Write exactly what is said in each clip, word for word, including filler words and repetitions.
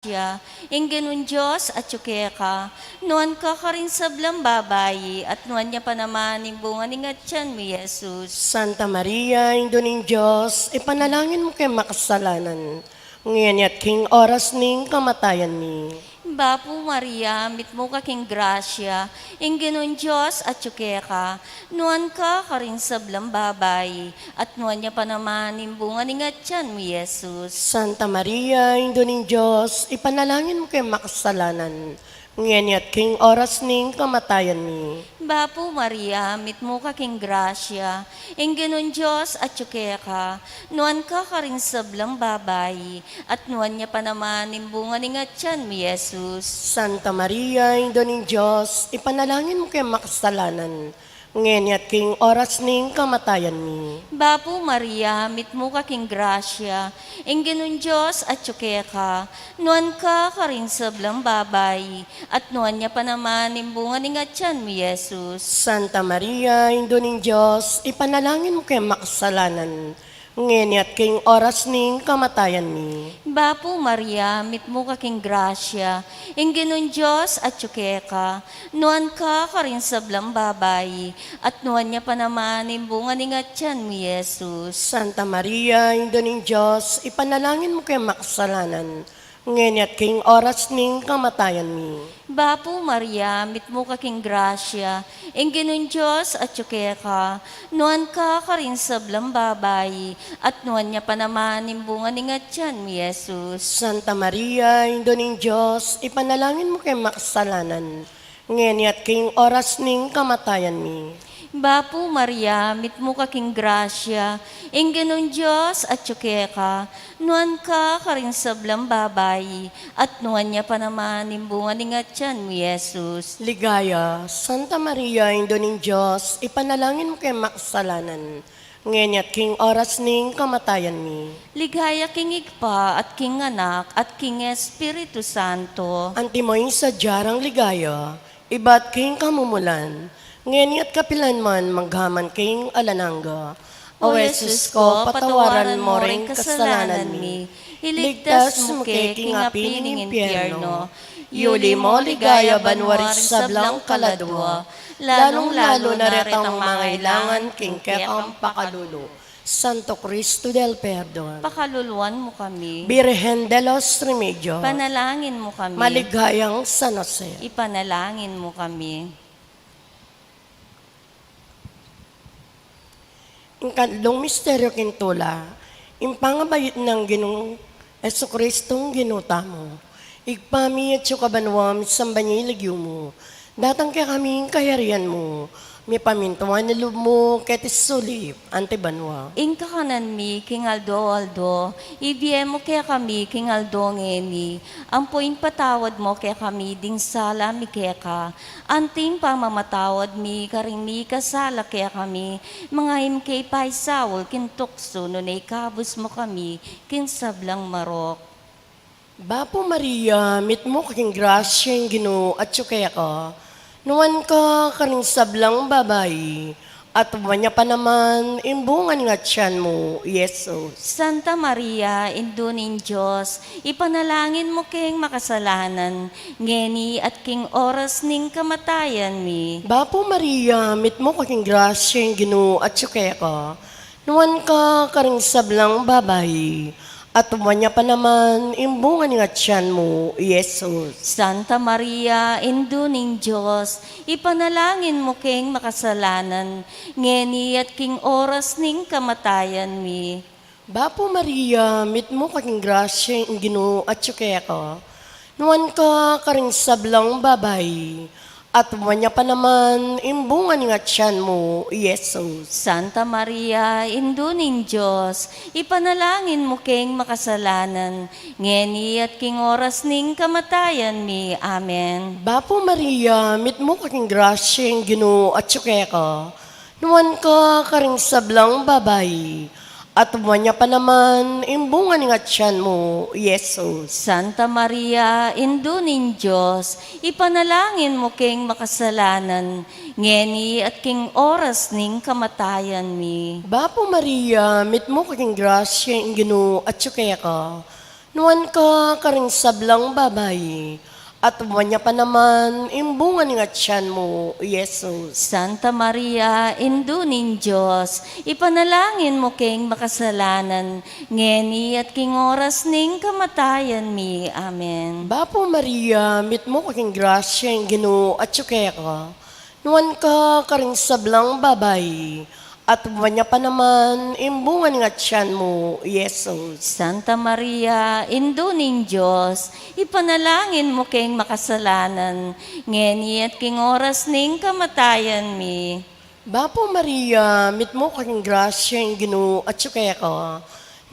grasya, ing Ginung Dios atyu keka, nuan ka karing sablang babai, at nuan ya pa naman ing bunga ning atyan mu, Jesus. Santa Maria, Indu ning Dios, ipanalangin mu keng makasalanan, ngeni at king oras ning kamatayan mi. Bapu Maria, mitmu ka king grasya, ing Ginung Dios atyu keka, nuan ka karing sablang babai, at nuan ya pa naman ing bunga ning atyan mu, Jesus. Santa Maria, Indu ning Dios, ipanalangin mu keng makasalanan, ngeni at king oras ning kamatayan mi. Bapu Maria, mitmu ka king grasya, ing Ginung Dios atyu keka, nuan ka karing sablang babai, at nuan ya pa naman ing bunga ning atyan mu, Jesus. Santa Maria, Indu ning Dios, ipanalangin mu keng makasalanan, ngeni at king oras ning kamatayan mi. Bapu Maria, mitmu ka king grasya, ing Ginung Dios atyu keka, nuan ka karing sablang babai, at nuan ya pa naman ing bunga ning atyan mu, Jesus. Santa Maria, Indu ning Dios, ipanalangin mu keng makasalanan, ngeni at king oras ning kamatayan mi. Bapu Maria, mitmu ka king grasya, ing Ginung Dios atyu keka, nuan ka karing sablang babai, at nuan ya pa naman ing bunga ning atyan mu, Jesus. Santa Maria, Indu ning Dios, ipanalangin mu keng makasalanan, ngeni at king oras ning kamatayan mi. Bapu Maria, mitmu ka king grasya, ing Ginung Dios atyu keka, nuan ka karing sablang babai, at nuan ya pa naman ing bunga ning atyan mu, Jesus. Santa Maria, Indu ning Dios, ipanalangin mu keng makasalanan, ngeni at king oras ning kamatayan mi. Bapu Maria, mitmu ka king grasya, ing Ginung Dios atyu keka, nuan ka karing sablang babai, at nuan ya pa naman ing bunga ning atyan mu, Jesus. Ligaya, Santa Maria, Indu ning Dios, ipanalangin mu keng makasalanan, ngeni at king oras ning kamatayan mi. Ligaya king Ibpa, at king Anak, at king Espiritu Santo. Antimo ing sadya rang ligaya, ibat king kamumulan, ngeni at kapilan man, manggaman king alang angga. O Jesus ko, patawaran mo ring kasalanan mi, iligtas mu ke king api ning impyerno, yuli mo ligaya banua ring sablang kaladua, lalung-lalu na retang mangailangan king kekang pakalulu. Santo Cristo del Perdon, pakaluluan mu kami. Birhen de los Remedios, panalangin mu kami. Maligayang San Jose, ipanalangin mu kami. Ing katlung misteryo king tula, ing pangabayut nang Ginung Jesucristo, Ginu tamu. Ibpa mi, atsu ka banua, misamban ya ing lagyu mu. Datang kekami ing kayarian mu, mipamintuan ing lub mu keti sulip anti banua. Ing kakanan mi king aldo-aldo, ibie mu kekami king aldo ngeni, ampo ipatawad mu kekami ding sala mi keka, anti ing pamamatawad mi karing mikasala kekami, manga e mu ke paisaul king tuksu, nune ikabus mu kami king sablang marok. Bapu Maria, mitmu ka king grasya, ing Ginu atsu keka. Nuan ka karing sablang babai, at nuan ya pa naman ing bunga ning atyan mu, Jesus. Santa Maria, Indu ning Dios, ipanalangin mu keng makasalanan, ngeni at king oras ning kamatayan mi. Bapu Maria, mitmu ka king grasya, ing Ginu atsu keka. Nuan ka karing sablang babai, at nuan ya pa naman ing bunga ning atyan mu, Jesus. Santa Maria, Indu ning Dios, ipanalangin mu keng makasalanan, ngeni at king oras ning kamatayan mi. Bapu Maria, mitmu ka king grasya, ing Ginu atsu keka. Nuan ka karing sablang babai, at nuan ya pa naman ing bunga ning atyan mu, Jesus. Santa Maria, Indu ning Dios, ipanalangin mu keng makasalanan, ngeni at king oras ning kamatayan mi. Amen. Bapu Maria, mitmu ka king grasya, ing Ginu atsu keka. Nuan ka karing sablang babai, at nuan ya pa naman ing bunga ning atyan mu, Jesus. Santa Maria, Indu ning Dios, ipanalangin mu keng makasalanan, ngeni at king oras ning kamatayan mi. Bapu Maria, mitmu ka king grasya, ing Ginu atsu keka. Nuan ka karing sablang babai, at nuan ya pa naman ing bunga ning atian mu, Jesus. Santa Maria, Indu ning Dios, ipanalangin mu keng makasalanan, ngeni at king oras ning kamatayan mi. Amen. Bapu Maria, mitmu ka king grasya, ing Ginu atyu keka. Nuan ka karing sablang babai, at nuan ya pa naman ing bunga ning atian mu, Jesus. Santa Maria, Indu ning Dios, ipanalangin mu keng makasalanan, ngeni at king oras ning kamatayan mi. Bapu Maria, mitmu ka king grasya, ing Ginu atyu keka.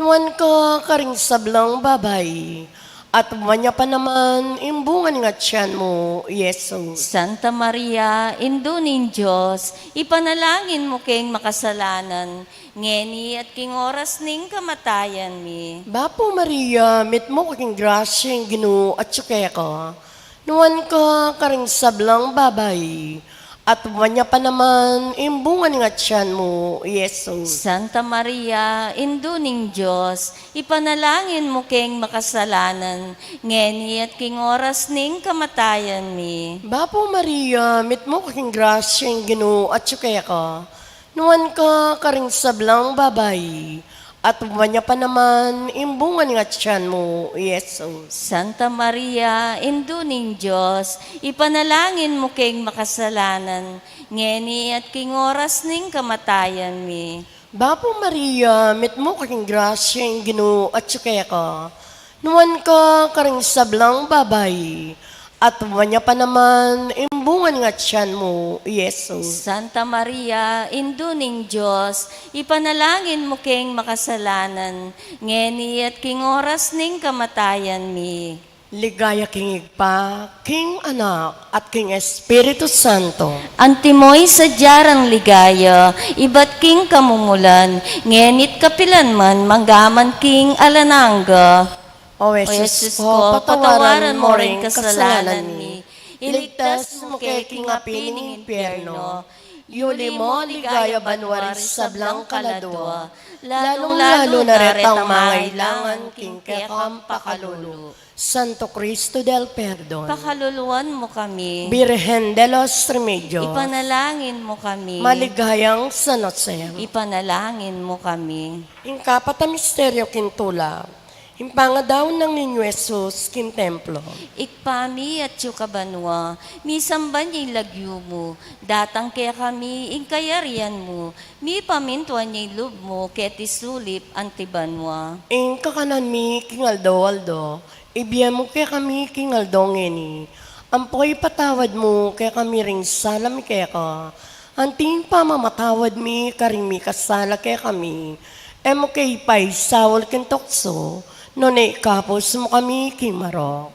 Nuan ka karing sablang babai, at nuan ya pa naman ing bunga ning atian mu, Jesus. Santa Maria, Indu ning Dios, ipanalangin mu keng makasalanan, ngeni at king oras ning kamatayan mi. Bapu Maria, mitmu ka king grasya, ing Ginu atyu keka. Nuan ka karing sablang babai, at nuan ya pa naman ing bunga ning atian mu, Jesus. Santa Maria, Indu ning Dios, ipanalangin mu keng makasalanan, ngeni at king oras ning kamatayan mi. Bapu Maria, mitmu ka king grasya, ing Ginu atyu keka. Nuan ka karing sablang babai, at nuan ya pa naman ing bunga ning atian mu, Jesus. Santa Maria, Indu ning Dios, ipanalangin mu keng makasalanan, ngeni at king oras ning kamatayan mi. Bapu Maria, mitmu ka king grasya, ing Ginu atyu keka. Nuan ka karing sablang babai, at nuan ya pa naman ing bunga ning atian mu, Jesus. Santa Maria, Indu ning Dios, ipanalangin mu keng makasalanan, ngeni at king oras ning kamatayan mi. Ligaya king Ibpa, king Anak, at king Espiritu Santo. Antimo ing sadya rang ligaya, ibat king kamumulan, ngeni't kapilan man, manggaman king alang angga. O Jesus ko, patawaran mo ring kasalanan mi, iligtas mu ke king api ning impyerno, yuli mo ligaya banua ring sablang kaladua, lalung-lalu na retang mangailangan king kekang pakalulu. Santo Cristo del Perdon, pakaluluan mu kami. Birhen de los Remedios, ipanalangin mu kami. Maligayang San Jose, ipanalangin mu kami. Ing kapat a misteryo king tula, ing pangadaun nang Niño Jesus king templo. Ibpa mi atsu ka banua, misamban ya ing lagyu mu, datang kekami ing kayarian mu, mipamintuan ya ing lub mu keti sulip anti banua. Ing kakanan mi king aldo-aldo, ibie mu kekami king aldo ngeni, ampo ipatawad mu kekami ring sala mi keka, anti ing pamamatawad mi karing mikasala kekami, e mu ke ipaisaul king tuksu, nune ikabus mu kami king marok.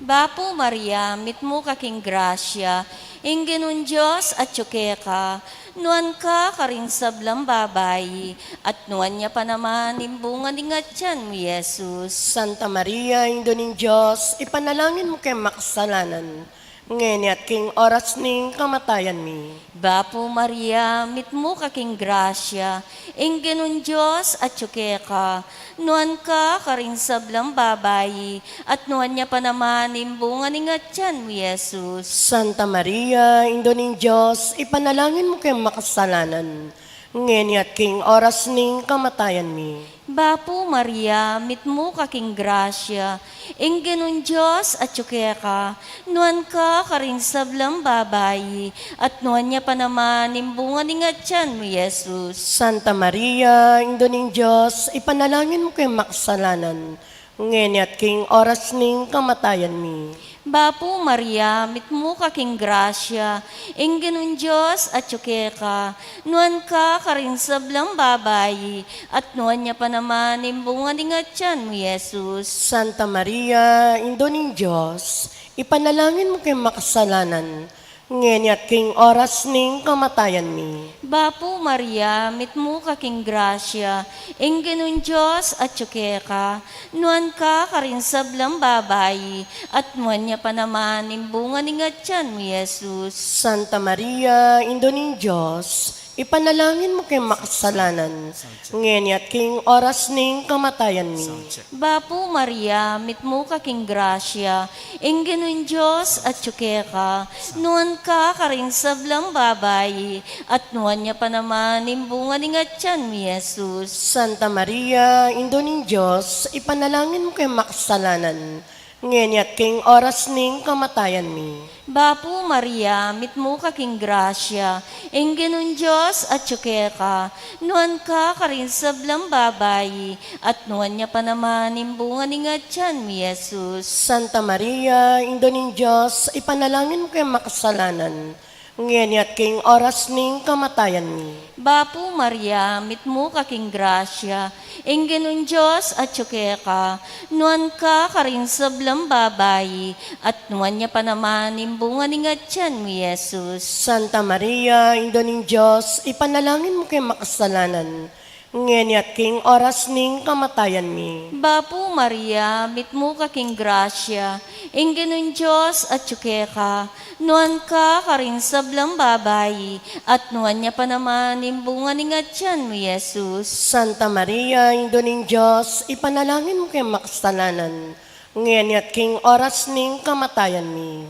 Bapu Maria, mitmu ka king grasya, ing Ginung Dios atyu keka, nuan ka karing sablang babai, at nuan ya pa naman ing bunga ning atian mu, Jesus. Santa Maria, Indu ning Dios, ipanalangin mu keng makasalanan, ngeni at king oras ning kamatayan mi. Bapu Maria, mitmu ka king grasya, ing Ginung Dios atyu keka, nuan ka karing sablang babai, at nuan ya pa naman ing bunga ning atian mu, Jesus. Santa Maria, Indu ning Dios, ipanalangin mu keng makasalanan, ngeni at king oras ning kamatayan mi. Bapu Maria, mitmu ka king grasya, ing Ginung Dios atyu keka, nuan ka karing sablang babai, at nuan ya pa naman ing bunga ning atian mu, Jesus. Santa Maria, Indu ning Dios, ipanalangin mu keng makasalanan, ngeni at king oras ning kamatayan mi. Bapu Maria, mitmu ka king grasya, ing Ginung Dios atyu keka, nuan ka karing sablang babai, at nuan ya pa naman ing bunga ning atian mu, Jesus. Santa Maria, Indu ning Dios, ipanalangin mu keng makasalanan, ngeni at king oras ning kamatayan mi. Bapu Maria, mitmu ka king grasya, ing Ginung Dios atyu keka, nuan ka karing sablang babai, at nuan ya pa naman ing bunga ning atian mu, Jesus. Santa Maria, Indu ning Dios, Ipanalangin mu keng makasalanan, ngeni at king oras ning kamatayan mi. Bapu Maria, mitmu ka king grasya, ing Ginung Dios atyu keka, nuan ka karing sablang babai, at nuan ya pa naman ing bunga ning atyan mu, i Jesus. Santa Maria, Indu ning Dios, ipanalangin mu keng makasalanan, ngeni at king oras ning kamatayan mi. Bapu Maria, mitmu ka king grasya, ing Ginung Dios atyu keka, nuan ka karing sablang babai, at nuan ya pa naman ing bunga ning atyan mu, i Jesus. Santa Maria, Indu ning Dios, ipanalangin mu keng makasalanan, ngeni at king oras ning kamatayan mi. Bapu Maria, mitmu ka king grasya, ing Ginung Dios atyu keka, nuan ka karing sablang babai, at nuan ya pa naman ing bunga ning atyan mu, i Jesus. Santa Maria, Indu ning Dios, ipanalangin mu keng makasalanan, ngeni at king oras ning kamatayan mi. Bapu Maria, mitmu ka king grasya, ing Ginung Dios atyu keka, nuan ka karing sablang babai, at nuan ya pa naman ing bunga ning atyan mu, i Jesus. Santa Maria, Indu ning Dios, ipanalangin mu keng makasalanan, ngeni at king oras ning kamatayan mi.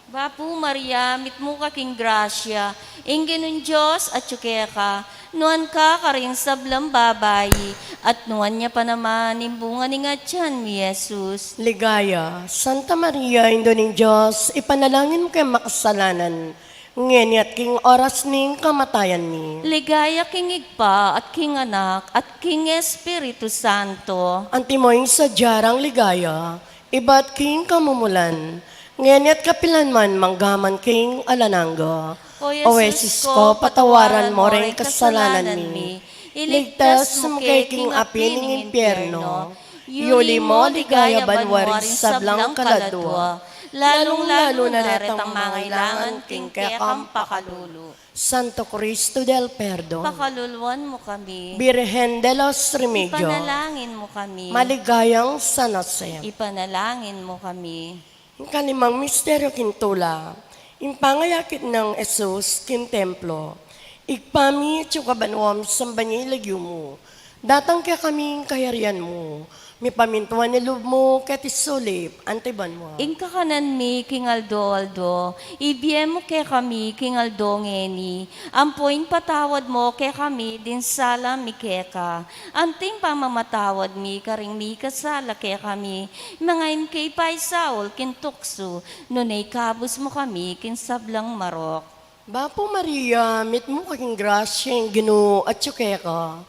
Bapu Maria, mitmu ka king grasya, ing Ginung Dios atyu keka, nuan ka karing sablang babai, at nuan ya pa naman ing bunga ning atyan mu, i Jesus. Ligaya, Santa Maria, Indu ning Dios, ipanalangin mu keng makasalanan, ngeni at king oras ning kamatayan mi. Ligaya king Ibpa, at king Anak, at king Espiritu Santo. Antimo ing sadya rang ligaya, ibat king kamumulan, ngeni at kapilan man, manggaman king alang angga. O Jesus ko, patawaran mo ring kasalanan mi, iligtas mu ke king api ning impyerno, yuli mo ligaya banua ring sablang kaladua, lalung-lalu na retang mangailangan king kekang pakalulu. Santo Cristo del Perdon, pakaluluan mu kami. Birhen de los Remedios, ipanalangin mu kami. Maligayang San Jose, ipanalangin mu kami. Ing kalimang misteryo king tula, ing pangayakit nang Jesus king templo. Ibpa mi, atsu ka banua, misamban ya ing lagyu mu, datang kekami ing kayarian mu, mipamintuan ing lub mu keti sulip anti banua. Ing kakanan mi king aldo-aldo, ibie mu kekami king aldo ngeni, ampo ing patawad mu kekami ding sala mi keka, anti ing pamamatawad mi karing mikasala kekami, manga e mu ke paisaul king tuksu, nune ikabus mu kami king sablang marok. Bapu Maria, mitmu ka king grasya, ing Ginu atyu keka.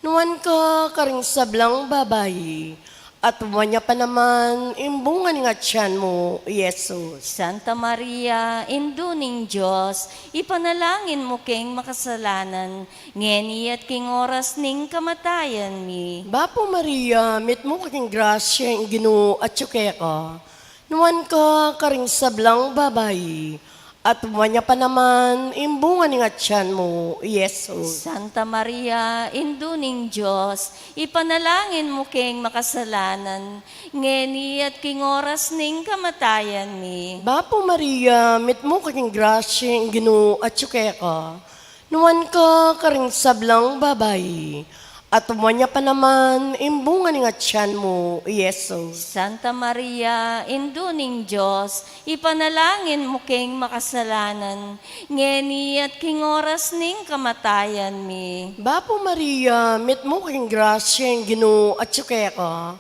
Nuan ka karing sablang babai, at nuan ya pa naman ing bunga ning atyan mu, i Jesus. Santa Maria, Indu ning Dios, ipanalangin mu keng makasalanan, ngeni at king oras ning kamatayan mi. Bapu Maria, mitmu ka king grasya, ing Ginu atyu keka. Nuan ka karing sablang babai, at nuan ya pa naman ing bunga ning atyan mu, i Jesus. Santa Maria, Indu ning Dios, ipanalangin mu keng makasalanan, ngeni at king oras ning kamatayan mi. Bapu Maria, mitmu ka king grasya, ing Ginu atyu keka. Nuan ka karing sablang babai, at nuan ya pa naman ing bunga ning atyan mu, i Jesus. Santa Maria, Indu ning Dios, ipanalangin mu keng makasalanan, ngeni at king oras ning kamatayan mi. Bapu Maria, mitmu ka king grasya, ing Ginu atyu keka.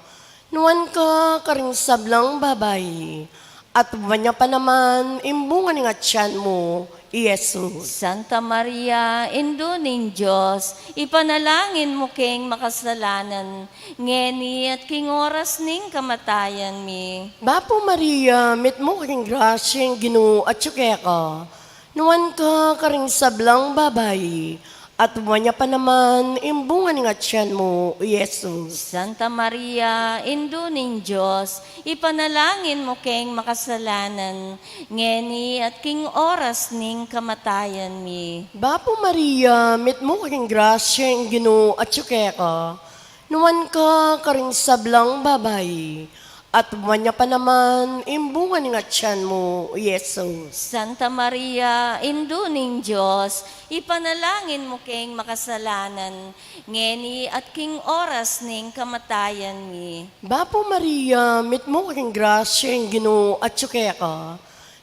Nuan ka karing sablang babai, at nuan ya pa naman ing bunga ning atyan mu, i Jesus. Santa Maria, Indu ning Dios, ipanalangin mu keng makasalanan, ngeni at king oras ning kamatayan mi. Bapu Maria, mitmu ka king grasya, ing Ginu atyu keka. Nuan ka karing sablang babai, at nuan ya pa naman ing bunga ning atyan mu, i Jesus. Santa Maria, Indu ning Dios, ipanalangin mu keng makasalanan, ngeni at king oras ning kamatayan mi. Bapu Maria, mitmu ka king grasya, ing Ginu atyu keka. Nuan ka karing sablang babai, At nuan ya pa naman ing bunga ning atian mu, i Jesus. Santa Maria, Indu ning Dios, ipanalangin mu keng makasalanan, ngeni at king oras ning kamatayan mi. Bapu Maria, mitmu ka king grasya, ing Ginu atyu keka.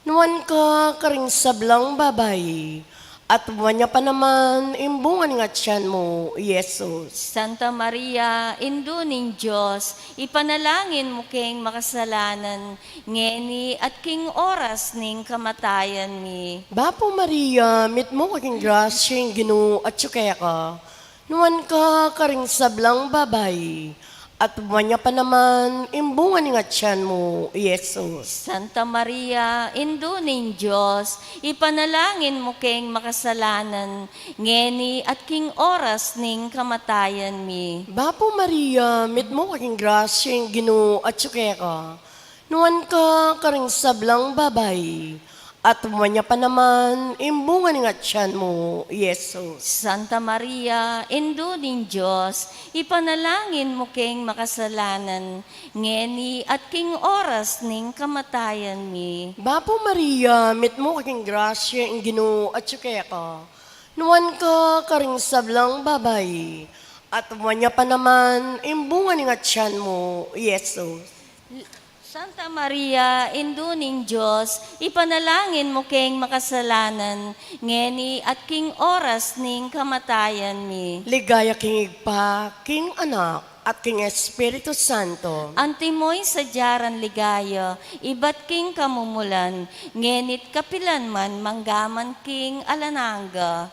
Nuan ka karing sablang babai, at nuan ya pa naman ing bunga ning atian mu, i Jesus. Santa Maria, Indu ning Dios, ipanalangin mu keng makasalanan, ngeni at king oras ning kamatayan mi. Bapu Maria, mitmu ka king grasya, ing Ginu atyu keka. Nuan ka karing sablang babai, at nuan ya pa naman ing bunga ning atian mu, i Jesus. Santa Maria, Indu ning Dios, ipanalangin mu keng makasalanan, ngeni at king oras ning kamatayan mi. Bapu Maria, mitmu ka king grasya, ing Ginu atyu keka. Nuan ka karing sablang babai, at nuan ya pa naman ing bunga ning atian mu, i Jesus. Santa Maria, Indu ning Dios, ipanalangin mu keng makasalanan, ngeni at king oras ning kamatayan mi. Bapu Maria, mitmu ka king grasya, ing Ginu atyu keka. Nuan ka karing sablang babai, at nuan ya pa naman ing bunga ning atian mu, i Jesus. Santa Maria, Indu ning Dios, ipanalangin mu keng makasalanan, ngeni at king oras ning kamatayan mi. Ligaya king Ibpa, king Anak, at king Espiritu Santo. Antimo ing sadya rang ligaya, ibat king kamumulan, ngeni't kapilan man, manggaman king alang angga.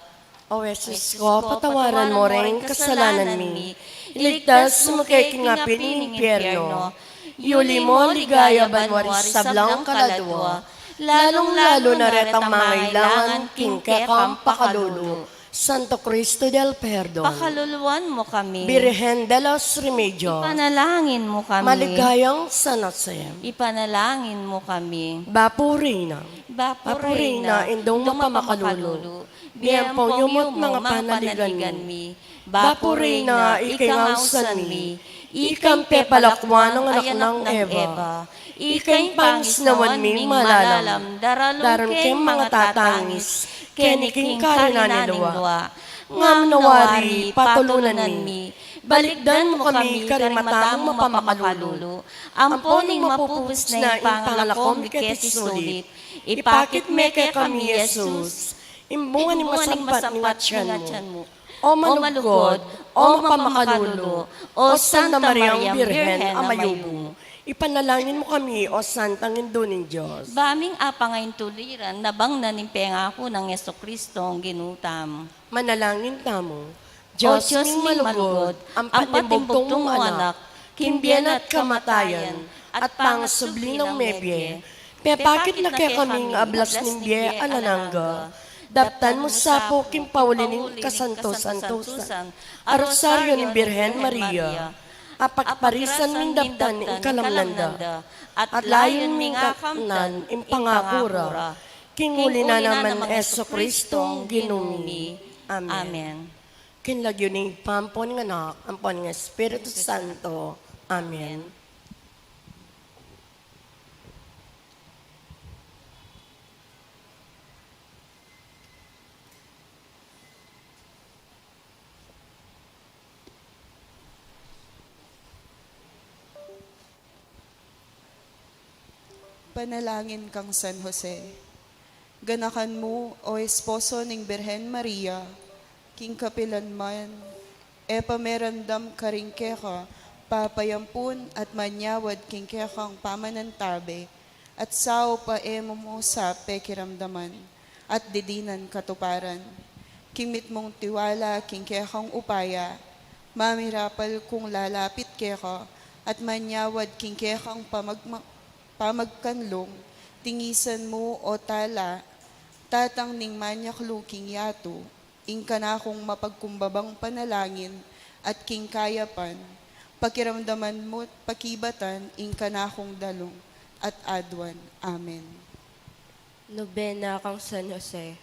O Jesus ko, patawaran mo ring kasalanan mi. Iligtas mu ke king api ning impyerno. Iuli mo king ligaya banua ring sablang kaladua, lalung-lalu na retang mangailangan king kekang pakalulu. Santo Cristo del Perdon. Pakaluluan mu kami. Birhen de los Remedios. Ipanalangin mu kami. Maligayang San Jose. Ipanalangin mu kami. Bapu Reyna. Bapu Reyna, Indung mapamakalulu. Bie ampong yumu king manga panaligan mi. Bapu Reyna, ika ing ausan mi. Ikang pepalakuan ning anak nang Eva. Ika ing pangisnawan ming malalam. Daralan keng manga tatangis keni king karinan ning lua. Ngam nawari patulunan mi. Balikdan mu kami karing mata mung mapamakalulu. Ampon ing mapupus na ing pangalako mi keti sulip, ipakit me kekami i Jesus, ing bunga ning masampat ning atian mu. O malugud, o mapamakalulu, o Santa Mariang Birhen a mayubung, ipanalangin mu kami, o Santang Indu ning Dios. Ba ming apangaintuliran, nabang na ning pengaku nang Jesucristong Ginu tamu. Manalangin tamu. O Dios ming malugud, ampat ning bugtung mung Anak, king bie na at kamatayan, at pangasubli nang mebie, pepakit na kekami ing ablas ning bie alang angga. Daptan mu sa pu king pauli ning kasanto-santusan a Rosario ning Birhen Maria, a pagparisan ming daptan ing kalamnan da, at layun ming akamtan ing pangaku ra, king uli na nang Jesucristong Ginu mi. Amen. King lagyu ning Ibpa, ampon ning Anak, ampon ning Espiritu Santo. Amen. Panalangin kang San Jose. Ganakan mu, o esposo ning Birhen Maria, king kapilan man, e pa meramdam karing keka papayampun at manyawad king kekang pamanantabe, at saup a e mu mu sa pekiramdaman at didinan katuparan. King mitmung tiwala king kekang upaya, mamirapal kung lalapit keka at manyawad king kekang pamagma-, pamagkanlung, tingisan mu, o tala, tatang ning manyaklu king yatu, ing kanakung mapagkumbabang panalangin at king kayapan, pakiramdaman mu't pakibatan ing kanakung dalung at aduan. Amen. Nobena kang San Jose.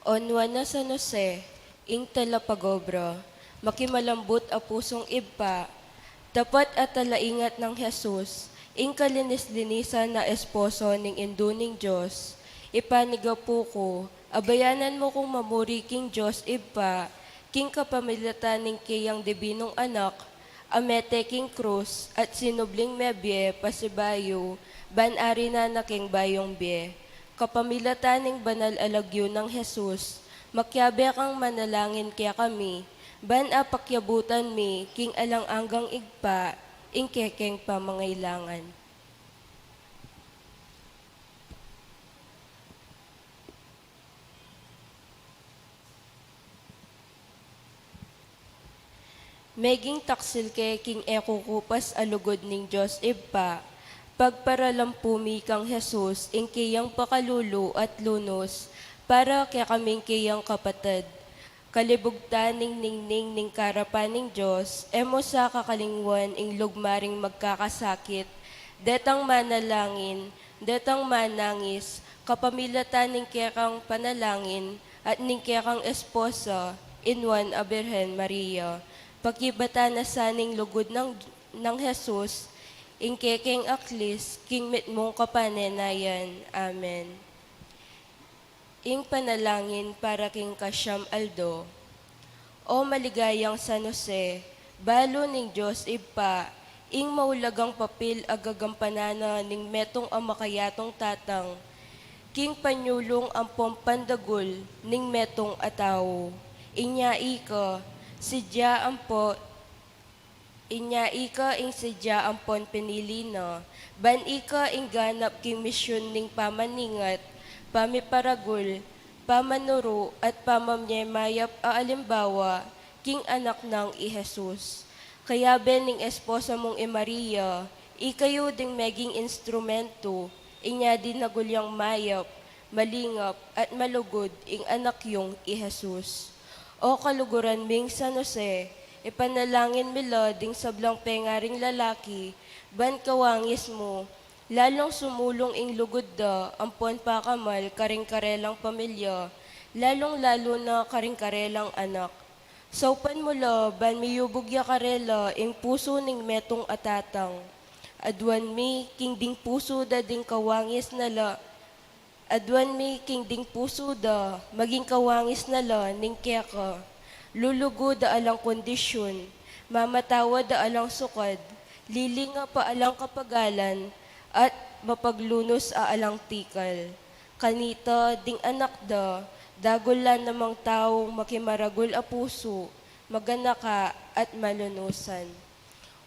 O nuan a San Jose, ing talapagobra, makimalambut a pusung ibpa, tapat a talaingat nang Jesus, Ing kalinis-linisan a esposo ning Indu ning Dios, ipanigapu ku, abayanan mu kung mamuri king Dios Ibpa, king kapamilatan ning keyang dibinung Anak, a mete king krus at sinubling mebie pasibayu, ban ari na na king bayung bie. Kapamilatan ning banal a lagyu nang Jesus, makiabe kang manalangin kekami, ban apakyabutan mi king alang anggang Ibpa ing kekeng pamangailangan. Meging taksil ke king e kukupas a lugud ning Dios Ibpa, pagparalampu mi kang Jesus ing keyang pakalulu at lunus para kekaming keyang kapatad. Kalibugtan ning ningning ning karapan ning Dios, e mu sa kakalingwan ing lugmaring magkakasakit, detang manalangin, detang manangis, kapamilatan ning kekang panalangin, at ning kekang esposa, i Nuan a Birhen Maria. Pakibatan na sa ning lugud nang, nang Jesus, ing kekeng aklis, king mitmung kapanenayan. Amen. Ing panalangin para king kasyam aldo. O maligayang San Jose, balu ning Dios Ibpa, ing maulagang papil a gagampanan na ning metung a makayatung tatang, king panyulung ampong pandagul ning metung a tau. Inya ika, sidya ampo Inya ika ing sadya ampon pinili na, ban ika ing ganap king misyun ning pamaningat, pamiparagul, pamanuru, at pamamye mayap a alimbawa king anak nang i Jesus. Kayabe ning esposa mung i Maria, ikayu ding meging instrumentu, inya dinagul yang mayap, malingap, at malugud ing anak yung i Jesus. O kaluguran ming San Jose, ipanalangin mi la ding sablang pengaring lalaki, ban kawangis mu, lalung sumulung ing lugud da, ampon pakamal karing karelang pamilya, lalung-lalu na karing karelang anak. Saupan mu la, ban miyubug ya karela ing pusu ning metung a tatang. Aduan mi, king ding pusu da ding kawangis na la, Aduan mi king ding pusu da, maging kawangis na la ning keka. Lulugu da alang kondisyun, mamatawad da alang sukad, lilingap a alang kapagalan, at mapaglunus a alang tikal. Kanita ding anak da, dagul la namang taung makimaragul a pusu, maganaka at malunusan.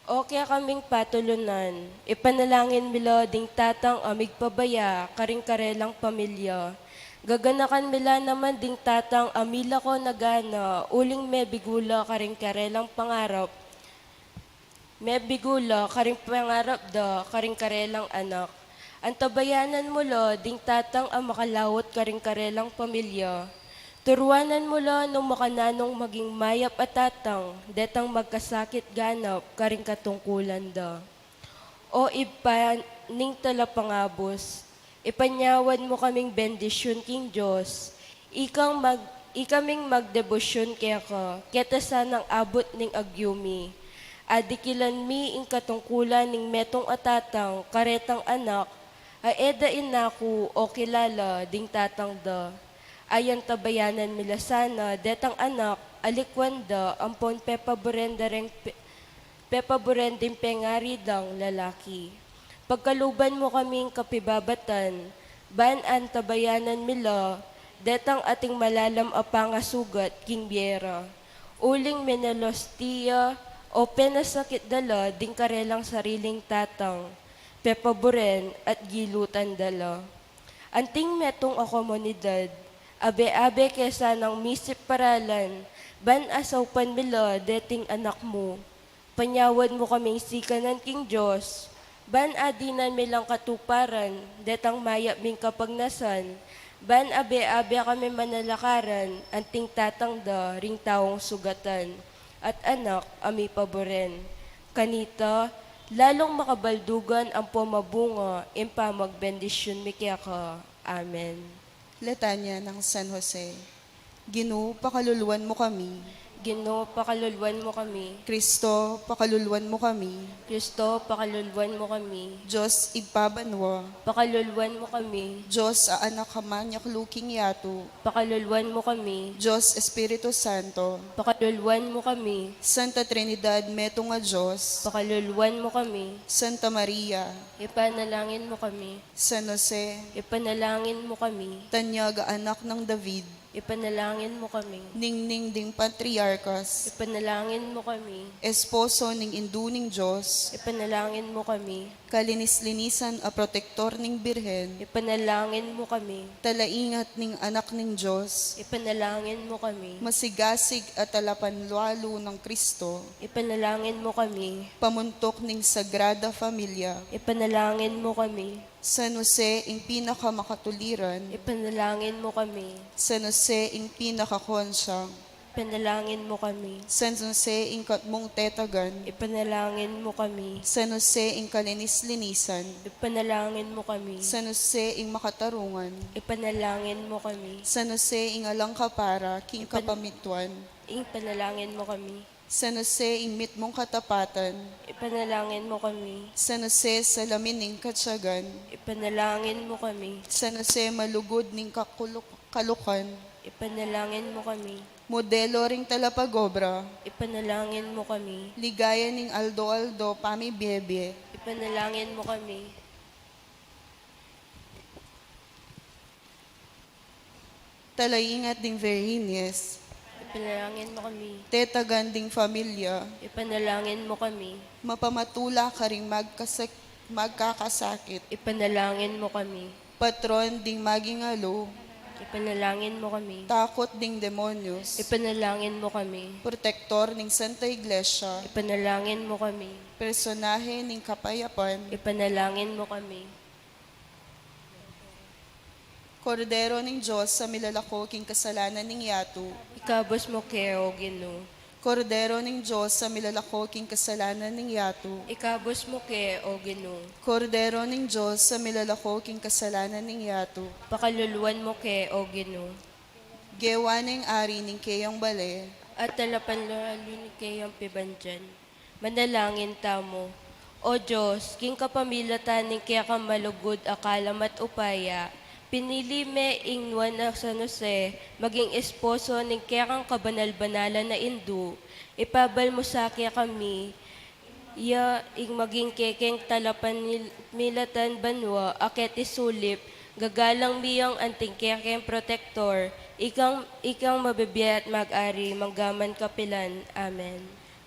O kekaming patulunan, ipanalangin mi la ding tatang a migpabaya karing karelang pamilya. Gaganakan mi la naman ding tatang a milako na gana uling mebigu la karing karelang pangarap. Mebigu la karing pangarap da karing karelang anak. Antabayanan mu la ding tatang a makalawat karing karelang pamilya. Turuanan mu la nung makananung maging mayap a tatang, detang magkasakit ganap karing katungkulan da. O Ibpa ning talapangabus, ipanyawad mu kaming bendisyun king Dios, ikang mag-, ikaming magdebosyun keka, keta sanang abut ning agyu mi. Adikilan mi ing katungkulan ning metung a tatang, karetang anak, a e da inaku o kilala ding tatang da. Ayantabayanan mi la sana detang anak, alikwan da, ampon pepaburen da reng pe-, pepaburen ding pengari dang lalaki. Pagkaluban mu kaming kapibabatan, ban antabayanan mi la, detang ating malalam a pangasugat king bie ra. Uling menalostiya o penasakit da la ding karelang sariling tatang, pepaburen at gilutan da la. Anting metung a komunidad, abe-abe ke sanang misip paralan, ban asaupan mi la deting anak mu. Panyawad mu kaming sikanan king Dios, ban adinan mi lang katuparan, detang mayap ming kapagnasan, ban abe-abe kami manalakaran, anting tatang da ring taung sugatan, at anak a mipaburen. Kanita, lalung makabaldugan ampon mabunga ing pamagbendisyun mi keka. Amen. Litanya nang San Jose. Ginu, pakaluluan mu kami. Ginu, pakaluluan mu kami. Kristo, pakaluluan mu kami. Kristo, pakaluluan mu kami. Dios Ibpa banua. Pakaluluan mu kami. Dios a Anak a manyaklu king yatu. Pakaluluan mu kami. Dios Espiritu Santo. Pakaluluan mu kami. Santa Trinidad, metung a Dios. Pakaluluan mu kami. Santa Maria. Ipanalangin mu kami. San Jose. Ipanalangin mu kami. Tanyag a anak nang David. Ipanalangin mu kami. Ningning ding patriarkas. Ipanalangin mu kami. Esposo ning Indu ning Dios. Ipanalangin mu kami. Kalinis-linisan a protektor ning Birhen. Ipanalangin mu kami. Talaingat ning Anak ning Dios. Ipanalangin mu kami. Masigasig a talapanlualu nang Kristo. Ipanalangin mu kami. Pamuntuk ning Sagrada Familia. Ipanalangin mu kami. San Jose ing pinakamakatuliran. Ipanalangin mu kami. San Jose ing pinakakonsyang. Ipanalangin mu kami. San Jose ing katmung tetagan. Ipanalangin mu kami. San Jose ing kalinis-linisan. Ipanalangin mu kami. San Jose ing makatarungan. Ipanalangin mu kami. San Jose ing alang kapara king Ipan- kapamituan. Ipanalangin mu kami. San Jose ing mitmung katapatan. Ipanalangin mu kami. San Jose salamin ning katiagan. Ipanalangin mu kami. San Jose malugud ning kakuluk- kalukan. Ipanalangin mu kami. Modelo ring talapag-obra. Ipanalangin mu kami. Ligaya ning aldo-aldo pamibie-bie. Ipanalangin mu kami. Talaingat ding Virgenes. Ipanalangin mu kami. Tetagan ding familia. Ipanalangin mu kami. Mapamatula karing magkasak- magkakasakit. Ipanalangin mu kami. Patron ding maging alu. Ipanalangin mu kami. Takot ding demonyos. Ipanalangin mu kami. Protektor ning Santa Iglesia. Ipanalangin mu kami. Personahe ning kapayapan. Ipanalangin mu kami. Kordero ning Dios a milalako king kasalanan ning yatu. Ikabus mu ke, O Ginu. Kordero ning Dios a milalako king kasalanan ning yatu. Ikabus mu ke, O Ginu. Kordero ning Dios a milalako king kasalanan ning yatu. Pakaluluan mu ke, O Ginu. Gewa neng ari ning keyang bale. At talapanlualu ning keyang pibandian. Manalangin tamu. O Dios, king kapamilatan ning kekang malugud a kalam at upaya, pinili me ing nuan a San Jose maging esposo ning kekang kabanal-banalan a Indu. Ipabal mu sa kekami ya ing maging kekeng talapanmilatan banua a keti sulip, gagalang mi yang anting kekeng protektor, ikang, ikang mabibie at mag-ari manggaman kapilan. Amen.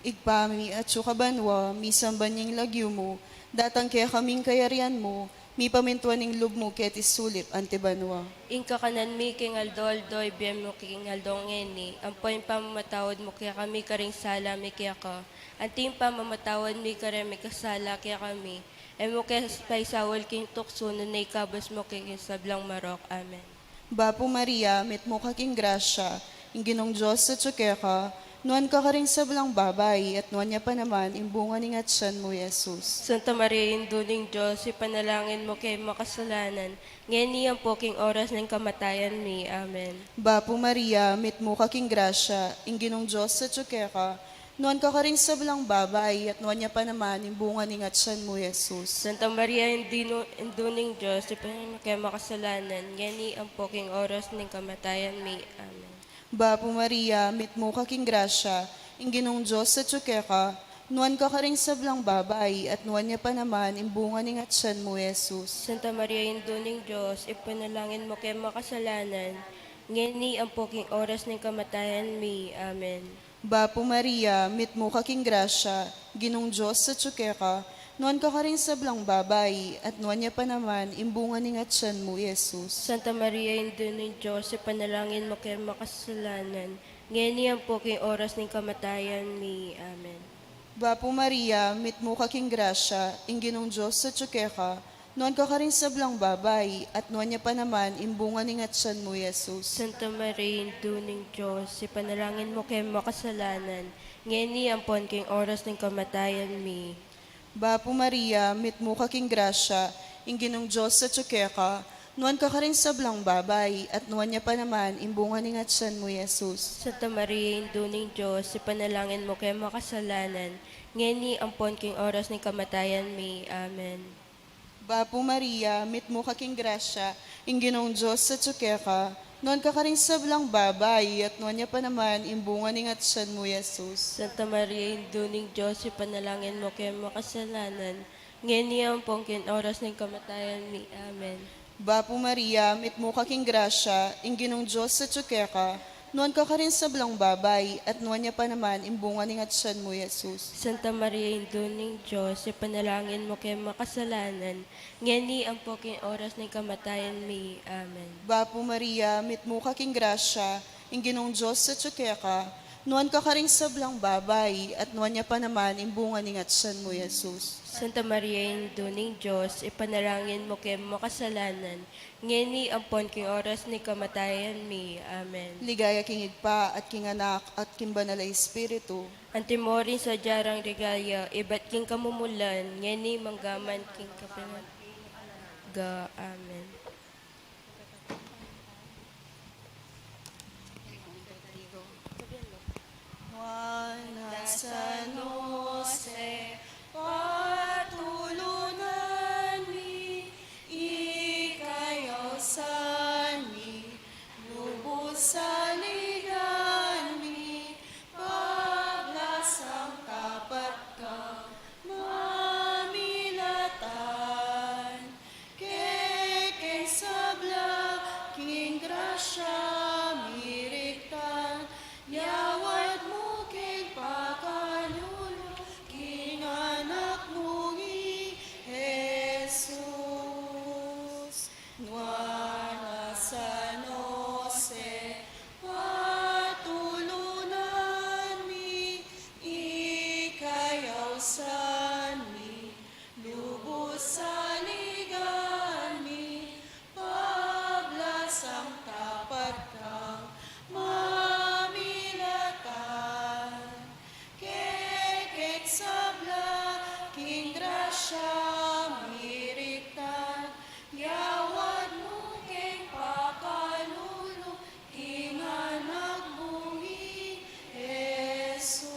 Ibpa mi, atsu ka banua, misamban ya ing lagyu mu, datang kekami ing kayarian mu, mipamintuan ing lub mu keti sulip anti banua. Ing kakanan mi king aldo-aldo ibie mu kekami king aldo ngeni, ampo ing pamamatawad mu kekami karing sala mi keka, anti ing pamamatawad mi kareng mikasala kekami. E mu ke paisaul king tuksu, nune ikabus mu ke king sablang marok. Amen. Bapu Maria, mitmu ka king grasya, ing Ginung Dios atsu keka, nuan ka karing sablang babai, at nuan ya pa naman ing bunga ning atsan mu, Jesus. Santa Maria, Indu ning Dios, ipanalangin mu ke makasalanan, ngeni ampo king oras ning kamatayan mi. Amen. Bapu Maria, mitmu ka king grasya, ing Ginung Dios atsu keka, nuan ka karing sablang babai, at nuan ya pa naman ing bunga ning atsan mu, Jesus. Santa Maria, Indu, Indu ning Dios, ipanalangin mu ke makasalanan, ngeni ampo king oras ning kamatayan mi. Amen. Bapu Maria, mitmu ka king grasya, ing Ginung Dios atsu keka, nuan ka karing sablang babai, at nuan ya pa naman ing bunga ning atsan mu, Jesus. Santa Maria, Indu ning Dios, ipanalangin mu ke makasalanan, ngeni ampo king oras ning kamatayan mi. Amen. Bapu Maria, mitmu ka king grasya, Ginung Dios atsu keka, nuan ka karing sablang babai, at nuan ya pa naman ing bunga ning atsan mu, Jesus. Santa Maria, Indu ning Dios, ipanalangin mu ke makasalanan, ngeni ampo king oras ning kamatayan mi. Amen. Bapu Maria, mitmu ka king grasya, ing Ginung Dios atsu keka, nuan ka karing sablang babai, at nuan ya pa naman ing bunga ning atsan mu, Jesus. Santa Maria, Indu ning Dios, ipanalangin mu ke makasalanan, ngeni ampon king oras ning kamatayan mi. Bapu Maria, mitmu ka king grasya, ing Ginung Dios atsu keka, Nuan ka karing sablang babai, at nuan ya pa naman ing bunga ning atsan mu, Jesus. Santa Maria, Indu ning Dios, ipanalangin mu keng makasalanan, ngeni ampon king oras ning kamatayan mi. Amen. Bapu Maria, mitmu ka king grasya, ing Ginung Dios atyu keka, nuan ka karing sablang babai, at nuan ya pa naman ing bunga ning atsan mu, Jesus. Santa Maria, Indu ning Dios, ipanalangin mu keng makasalanan, ngeni ampon king oras ning kamatayan mi. Amen. Bapu Maria, mitmu ka king grasya, ing Ginung Dios atyu keka, nuan ka karing sablang babai, at nuan ya pa naman ing bunga ning atsan mu, Jesus. Santa Maria, Indu ning Dios, ipanalangin mu keng makasalanan, ngeni ampon king oras ning kamatayan mi. Amen. Bapu Maria, mitmu ka king grasya, ing Ginung Dios atyu keka, nuan ka karing sablang babai, at nuan ya pa naman ing bunga ning atsan mu, Jesus. Santa Maria, Indu ning Dios, ipanalangin mu keng makasalanan, ngeni ampon king oras ning kamatayan mi. Amen. Ligaya king Ibpa, at king Anak, at king Banal a Espiritu. Antimo rin sadya rang ligaya, ibat king kamumulan, ngeni manggaman king kapilan. Ga, amen. Nuan a San Jose, patulunan mi, ika ing ausan mi, lubus saligan mi, paglasang tapat kang mamilatan. Kekeng sabla king grasya miriktan, yawad mu keng pakalulu king Anak mu i Jesus. Nuan a San Jose, patulunan mi, ika ing ausan mi, lubus saligan mi, paglasang tapat kang mamilatan. Kekeng sabla king grasya miriktan, yawad mu keng pakalulu king Anak mu i Jesus.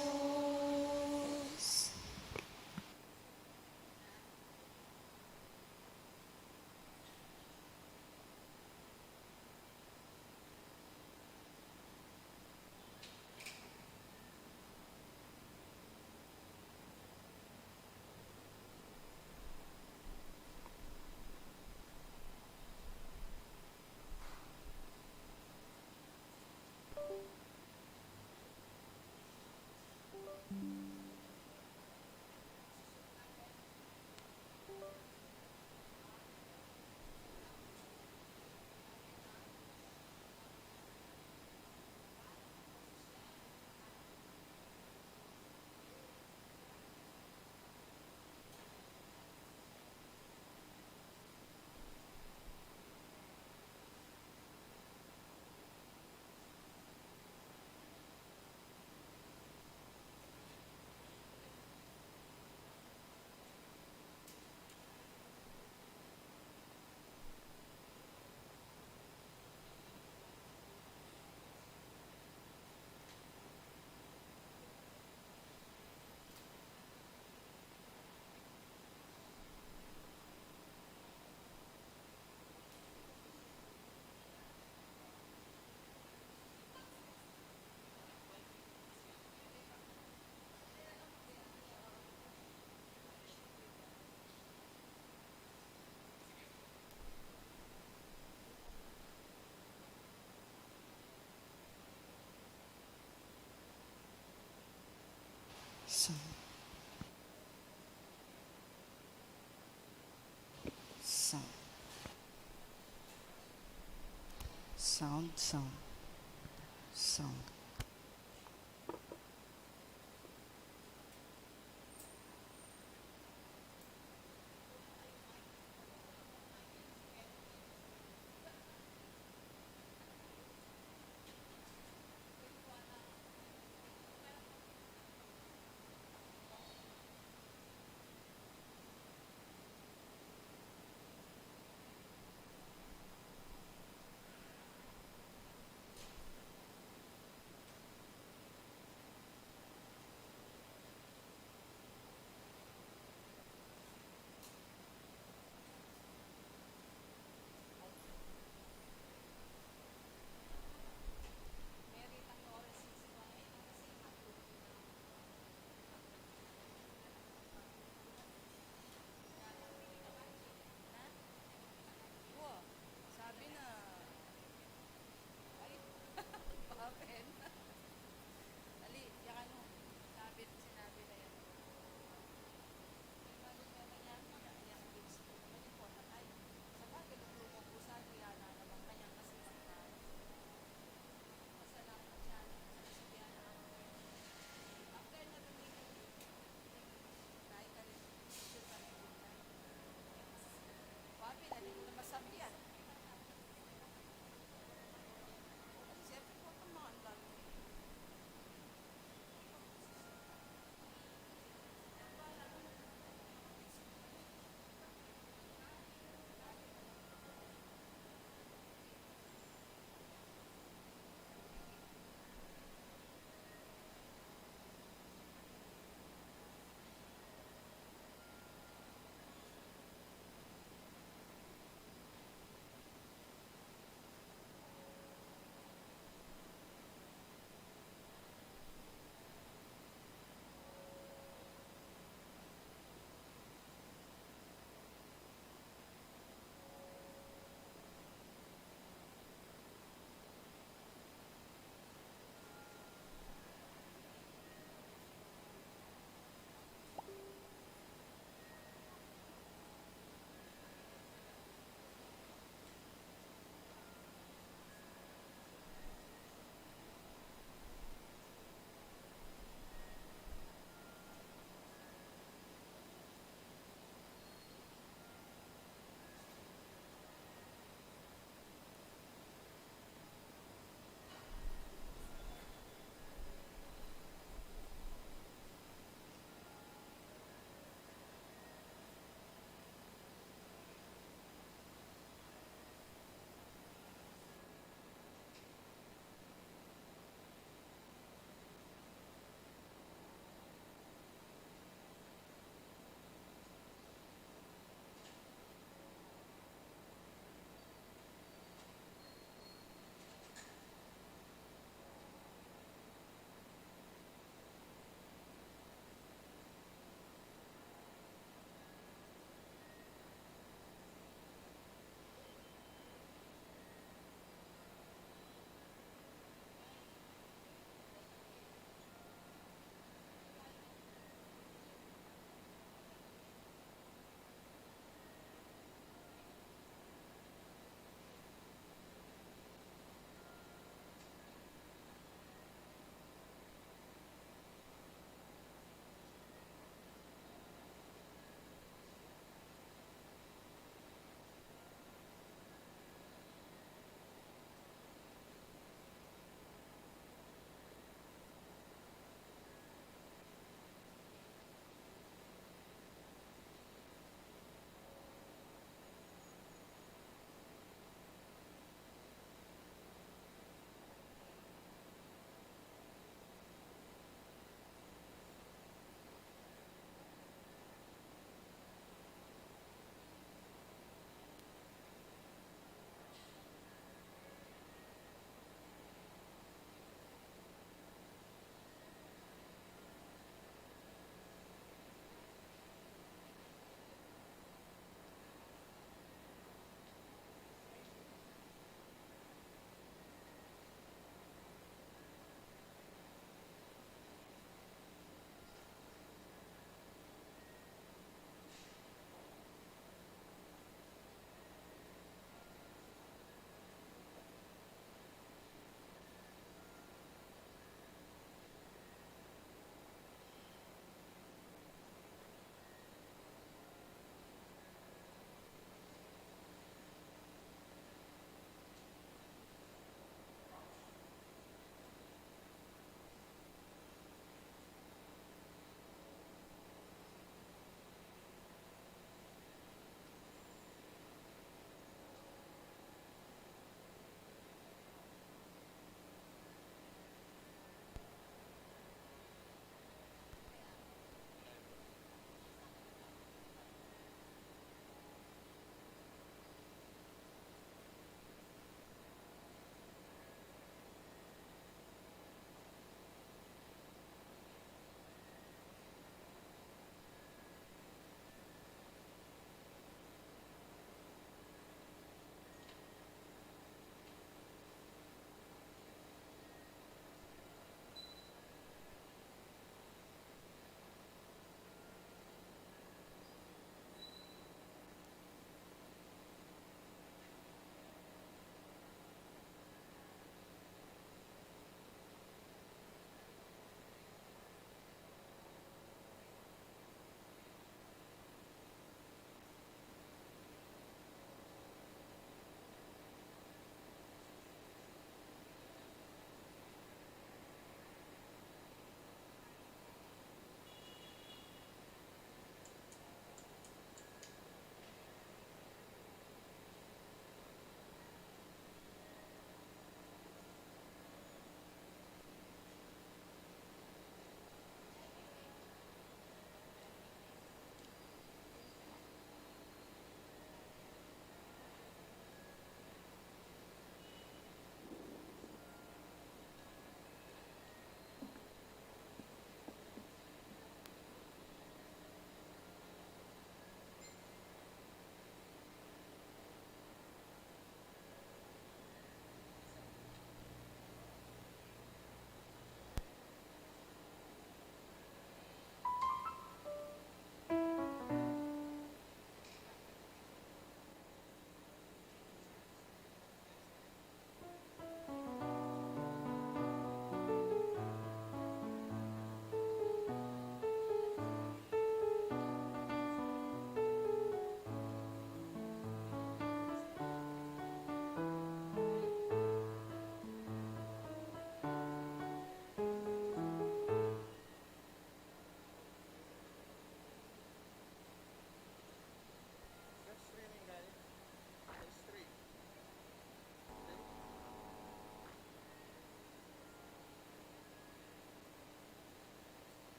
Sound. Sound. Sound, sound. Sound.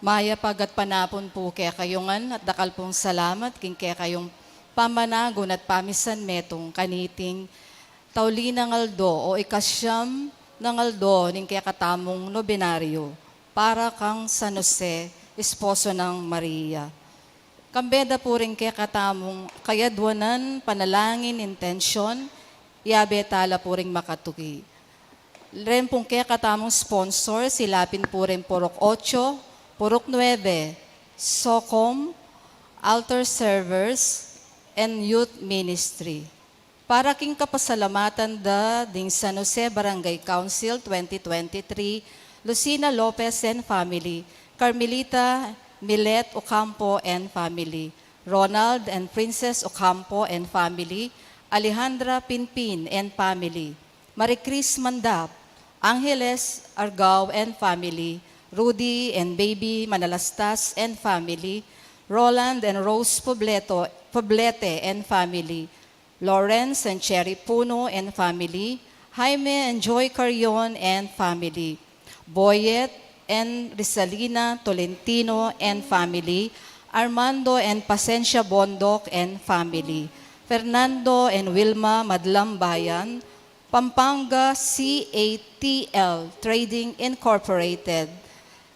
Mayap a gatpanapun pu kekayu ngan at dakal pung salamat king kekayung pamanagun at pamisan metung kaniting tauli nang aldo o ikasyam nang aldo ning kekatamung nobenaryo para kang San Jose, esposo nang Maria. Kambe da pu ring kekatamung kayadwanan, panalangin, intensyon, yabe tala pu ring makatuki. Ren pung kekatamung sponsor, silapin pu ring purok ocho, purok nuebe, SOCCOM, altar servers, and youth ministry. Para king kapasalamatan da ding San Jose Barangay Council twenty twenty-three, Lucina Lopez and family, Carmelita Milet Ocampo and family, Ronald and Princess Ocampo and family, Alejandra Pinpin and family, Maricris Mandap, Angeles Argao and family, Rudy and Baby Manalastas and family, Roland and Rose Pobleto, Poblete and family, Lawrence and Cherry Puno and family, Jaime and Joy Carrion and family, Boyet and Rizalina Tolentino and family, Armando and Pasencia Bondoc and family, Fernando and Wilma Madlambayan, Pampanga C A T L Trading Incorporated,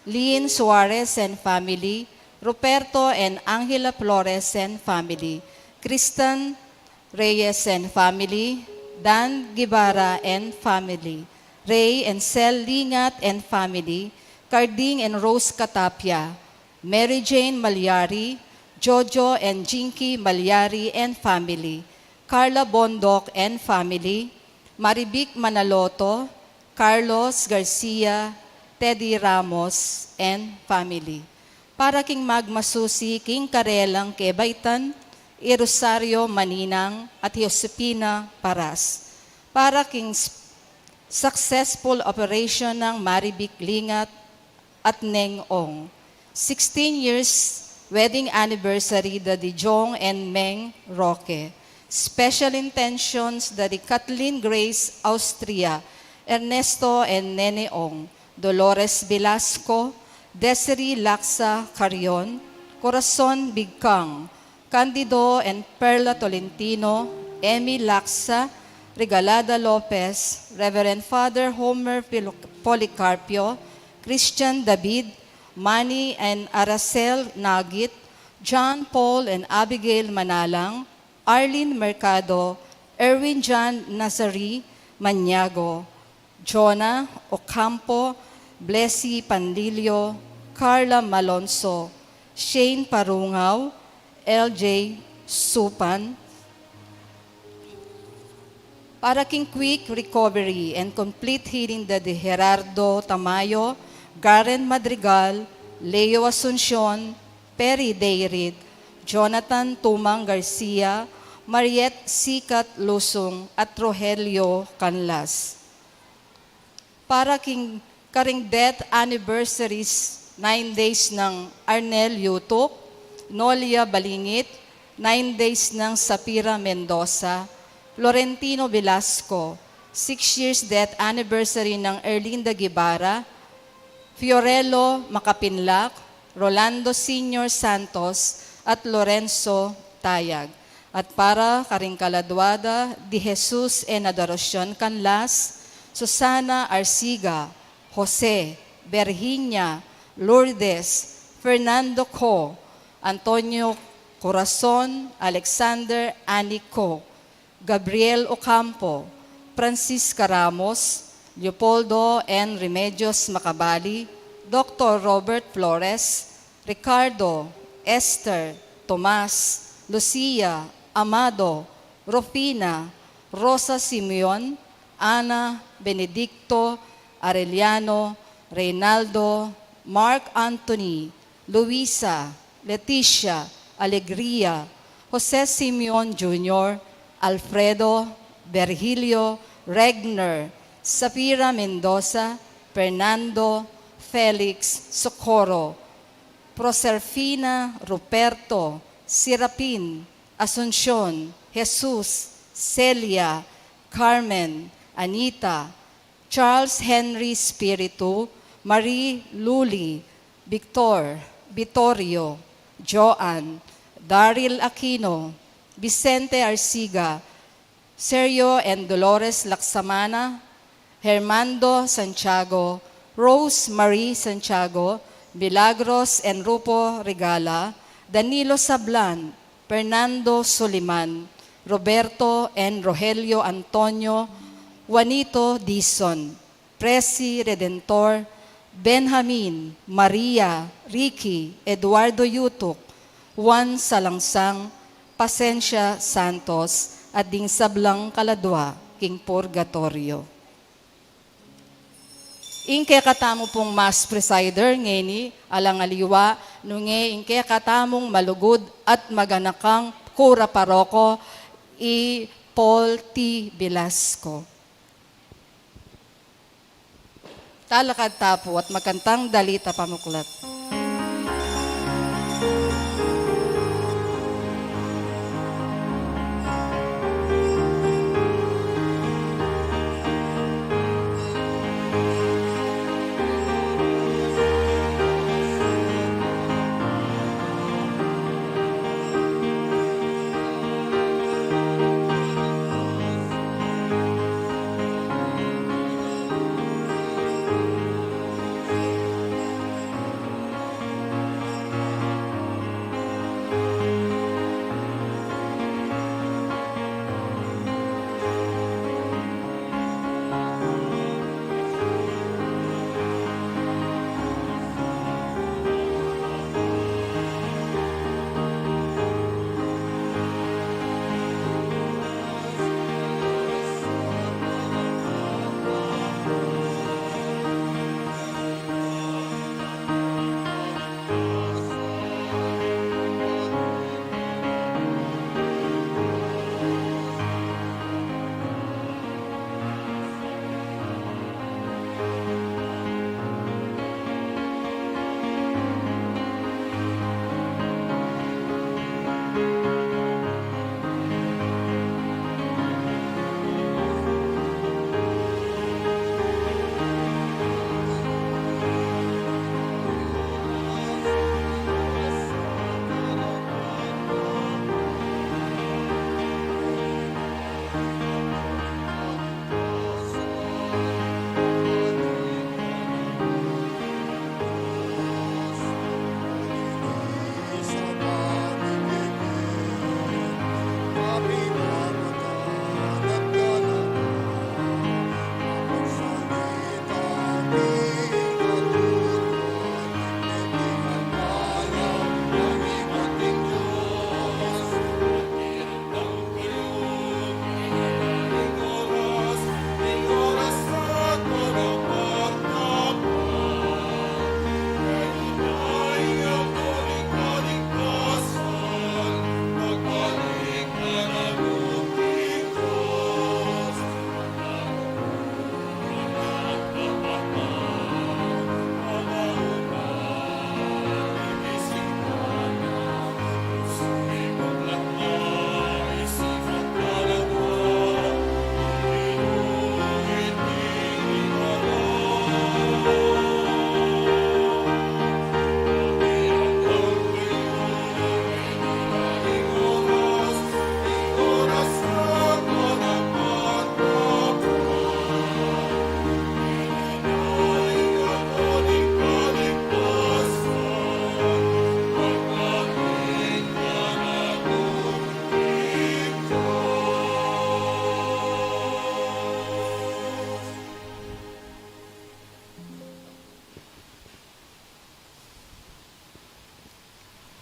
Lynn Suarez and family, Ruperto and Angela Flores and family, Kristan Reyes and family, Dan Guevara and family, Ray and Sel Lingat and family, Carding and Rose Catapia, Mary Jane Malyari, Jojo and Jinky Malyari and family, Carla Bondoc and family, Marivic Manaloto, Carlos Garcia, Teddy Ramos, and family. Para king magmasusi king karelang kebaitan, i Rosario Maninang at Josefina Paras. Para king s-, successful operation nang Marivic Lingat at Neng Ong. Sixteen years wedding anniversary da di Jong and Meng Roque. Special intentions da di Kathleen Grace Austria, Ernesto and Nene Ong, Dolores Velasco, Desiree Laksa Carrion, Corazon Bigkang, Candido and Perla Tolentino, Emmy Laksa, Regalada Lopez, Reverend Father Homer Pilo-, Policarpio, Christian David, Manny and Aracel Nagit, John Paul and Abigail Manalang, Arlene Mercado, Erwin John Nazari Maniago, Jonah Ocampo, Blessy Panlilio, Carla Malonzo, Shane Parungao, L J Supan. Para king quick recovery and complete healing da di Gerardo Tamayo, Garen Madrigal, Leo Asuncion, Perry Dayrit, Jonathan Tumang Garcia, Mariette Sikat Lusung, at Rogelio Canlas. Para king karing death anniversaries, nine days nang Arnel Yutuk, Nolia Balingit, nine days nang Sapira Mendoza, Florentino Velasco, six years death anniversary nang Erlinda Guevara, Fiorello Makapinlak, Rolando Senior Santos, at Lorenzo Tayag. At para karing kaladwa da di Jesus en Adoracion Canlas, Susana Arciga, Jose, Virginia, Lourdes, Fernando Co, Antonio Corazon, Alexander Annie Co, Gabriel Ocampo, Francisca Ramos, Leopoldo N Remedios Macabali, Doctor Robert Flores, Ricardo, Esther, Tomas, Lucia, Amado, Rufina, Rosa Simeon, Ana, Benedicto, Arellano, Reynaldo, Mark Anthony, Luisa, Leticia, Alegria, Jose Simeon Junior, Alfredo, Virgilio, Regner, Sapira Mendoza, Fernando, Felix, Socorro, Proserfina, Ruperto, Serapin, Asuncion, Jesus, Celia, Carmen, Anita, Charles Henry Spiritu, Marie Luli, Victor, Vittorio, Joan, Daryl Aquino, Vicente Arsiga, Sergio and Dolores Laksamana, Hermando Santiago, Rose Marie Santiago, Milagros and Rupo Regala, Danilo Sablan, Fernando Soliman, Roberto and Rogelio Antonio, Juanito Dizon, Presi Redentor, Benjamin, Maria, Ricky, Eduardo Yutuk, Juan Salangsang, Pasencia Santos, at ding sablang kaladwa king purgatoryo. Ing kekatamu pung Mass Presider ngeni, alang aliwa, nung e ing kekatamung malugud at maganakang kura paroko, i Paul T. Velasco. Talakad ta pu at magkantang dalit a pamuklat.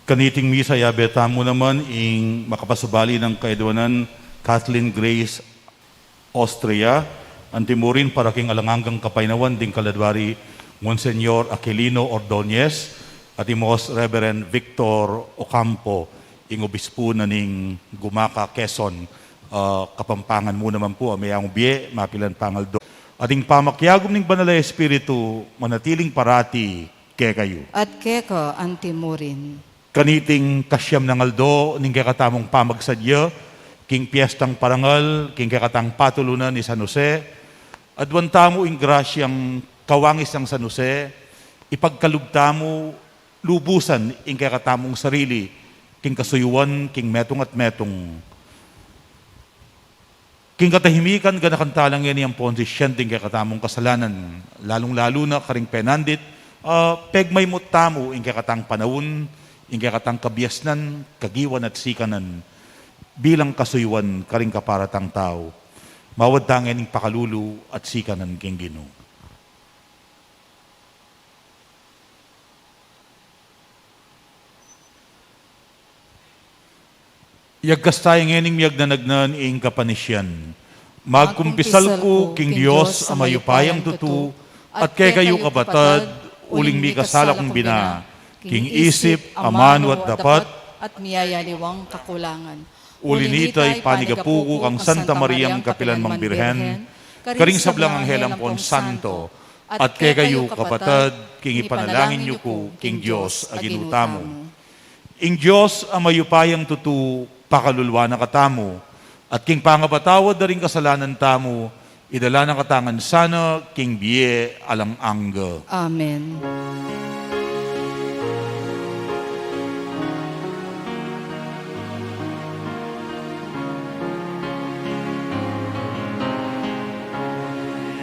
Kaniting misa, yabe tamu naman ing makapasubali nang kaedwanan Kathleen Grace Austria, antimurin para king alang anggang kapaynawan ding kaladwa ri Monsignor Aquilino Ordonez, at i Most Reverend Victor Ocampo, ing obispu na ning Gumaca, Quezon, ah, Kapampangan mu naman pu, a meyang bie, mapilan pangaldo. At ing pamakiagum ning Banal a Espiritu, manatiling parati kekayu. At keka antimurin. Kaniting kasiam nang aldo ning kekatamung pamagsadya king piestang parangal king kekatang patulunan i San Jose, aduan tamu ing grasyang kawangis nang San Jose, Ipagkalub tamu lubusan ing kekatamung sarili king kasuyuan king metung at metung. King katahimikan, ganakan tala ngeni ampon sisian ding kekatamung kasalanan, lalung-lalu na karing penandit, ah, pegmaymut tamu ing kekatang panaun, ing kekatang kabiasnan, kagiwan at sikanan, bilang kasuyuan karing kaparatang tau. Mawad ta ngening pakalulu at sikanan king Ginu. Yagkas taya ngening miyagnanagnan ing kapanisian. Magkumpisal ku king Dios a mayupayang tutu, at kekayu kapatad, uling mikasala kung bina, king isip, amanu at dapat, at miyayaliwang kakulangan. Uli nita, ipanigapu ku kang Santa Mariang kapilan mang Birhen, karing sablang anghel ampon santo, at kekayu kapatad, king ipanalangin yu ku king Dios a Ginu tamu. Ing Dios a mayupayang tutu pakaluluan na katamu, at king pangapatawad da ring kasalanan tamu, idala na kata ngan sana king bie alang angga. Amen.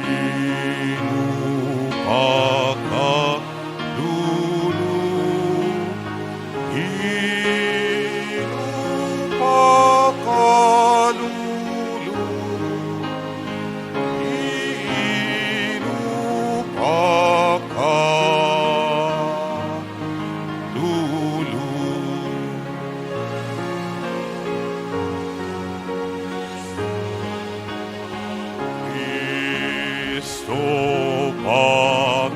Inupakalulu, inupakalulu, inupakalulu. Kristo pakalulu,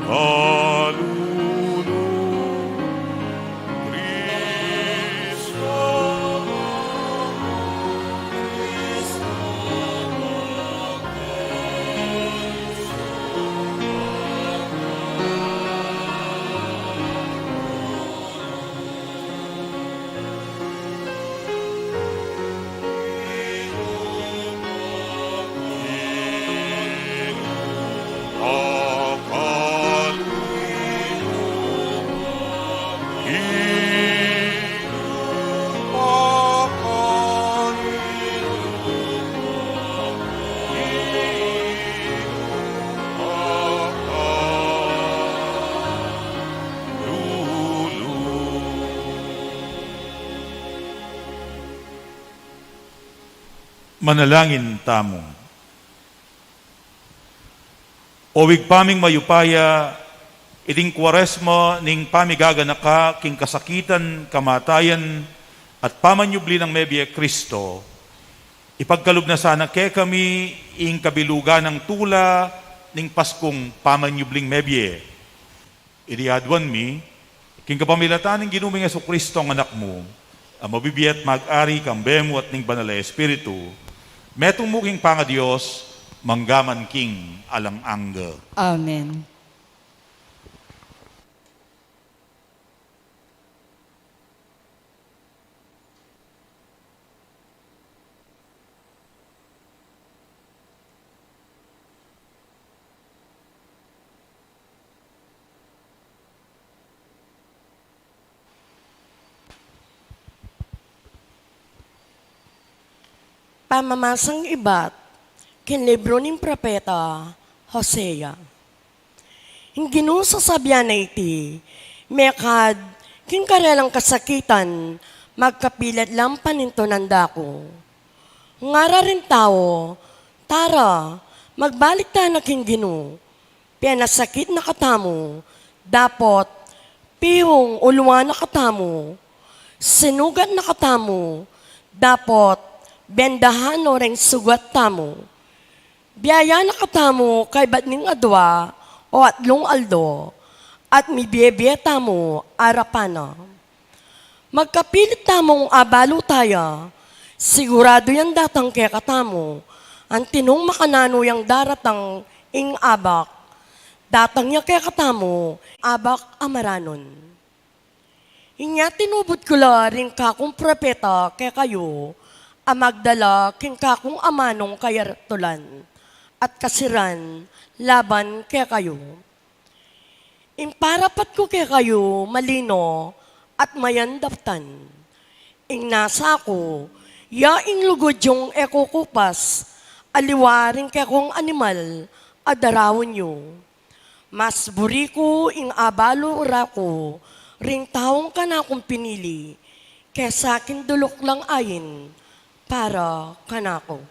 Kristo, Kristo. Manalangin tamu. O Ibpa ming mayupaya, iting Kuaresma ning pamigaganaka king kasakitan, kamatayan, at pamanyubli nang mebie Kristo, ipagkalub na sana kekami ing kabilugan nang tula ning Paskung pamanyubling mebie. Iti aduan mi, king kapamilatan ning Ginu ming Jesucristo a Anak mu, a mabibie at mag-ari kambe mu at ning Banal a Espiritu, metung mu king pangaDios, mangga man king alang angga. Amen. Pamamasang ibat king libru ning propeta Hosea. Ing Ginu sasabian na iti, mekad king karelang kasakitan, magkapilit lang panintunan da ku. Ngara ring tau, tara, magbalik tana king Ginu. Penasakit na katamu, dapot piung uluan na katamu. Sinugat na katamu, dapot bendahan no ring sugat tamu. Biayan na katamu kaybat ning adua o atlung aldo, at mibiebie tamu arapan na. Magkapilit tamung abalu taya, siguradu yang datang kekatamu, anti nung makananu yang daratang ing abak, datang ya kekatamu, abak a maranun. Inya tinubud ku la ring kakung propeta kekayu, a magdala king kakung amanung kayartulan at kasiran laban kekayu. Ing parapat ku kekayu malino at mayandaptan. Ing nasa ku, ya ing lugud yung e kukupas, aliwa ring kekong animal a daraun yu. Mas buri ku ing abalu ra ku ring taung kanakung pinili, kesa king duluk lang ain para kanaku.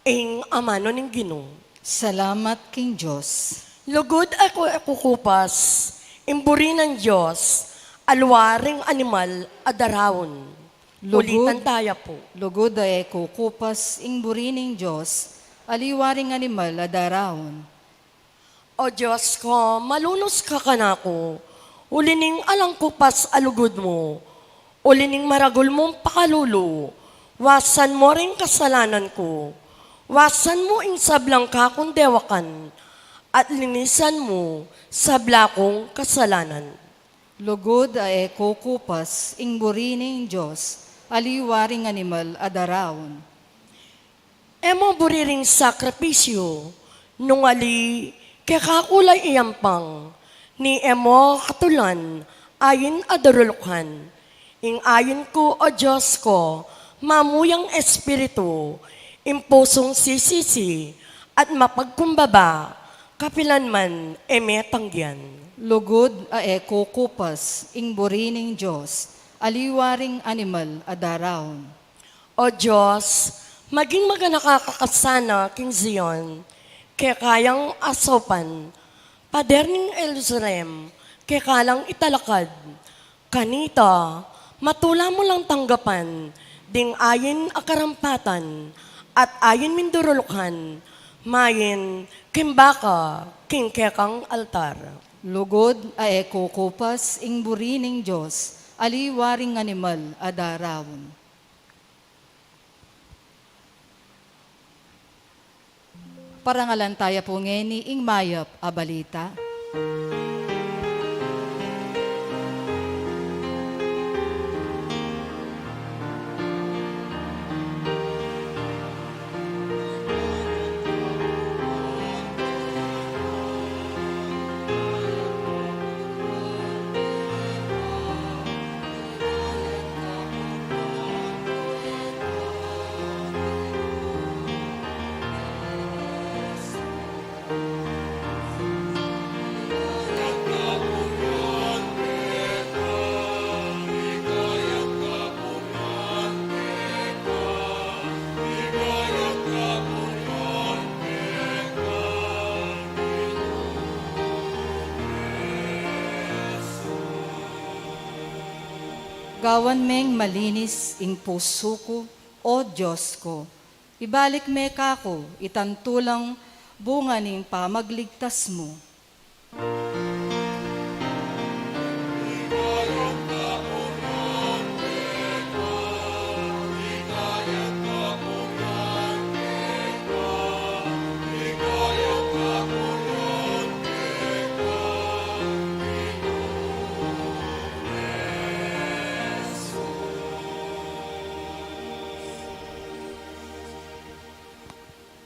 Ing amanu ning Ginu. Salamat king Dios. Lugud a ku-, e kukupas ing buri ning Dios, aliwa ring animal a daraun. Lugud, ulitan taya pu. Lugud a e kukupas ing buri ning Dios, aliwa ring animal a daraun. O Dios ko, malunus ka kanaku, uli ning alang kupas a lugud mu, uli ning maragul mung pakalulu, wasan mu ring kasalanan ku, wasan mu ing sablang kakung dewakan, at linisan mu sabla kung kasalanan. Lugud a e kukupas ing buri ning Dios, aliwa ring animal a daraun. E mu buri ring sakripisyu, nung ali keka ku la iyampang, ni e mu katulan ain a darulukan. Ing ain ku, O Dios ko, mamuyang espiritu, ing pusung sisisi at mapagkumbaba, kapilan man e me tanggian. Lugud a e kukupas ing buri ning Dios, aliwa ring animal a daraun. O Dios, maging maganaka ka sana king Zion, keka yang asaupan, pader ning Jerusalem, keka lang italakad. Kanita, matula mu lang tanggapan ding ain a karampatan at ain ming darulukan, main king baka king kekang altar. Lugud a e kukupas ing buri ning Dios, aliwa ring animal a daraun. Parangalan taya pu ngeni ing mayap a balita. Gawan meng malinis ing pusu ku, O Dios ku, ibalik me kaku itang tulang bunga ning pamagligtas mu.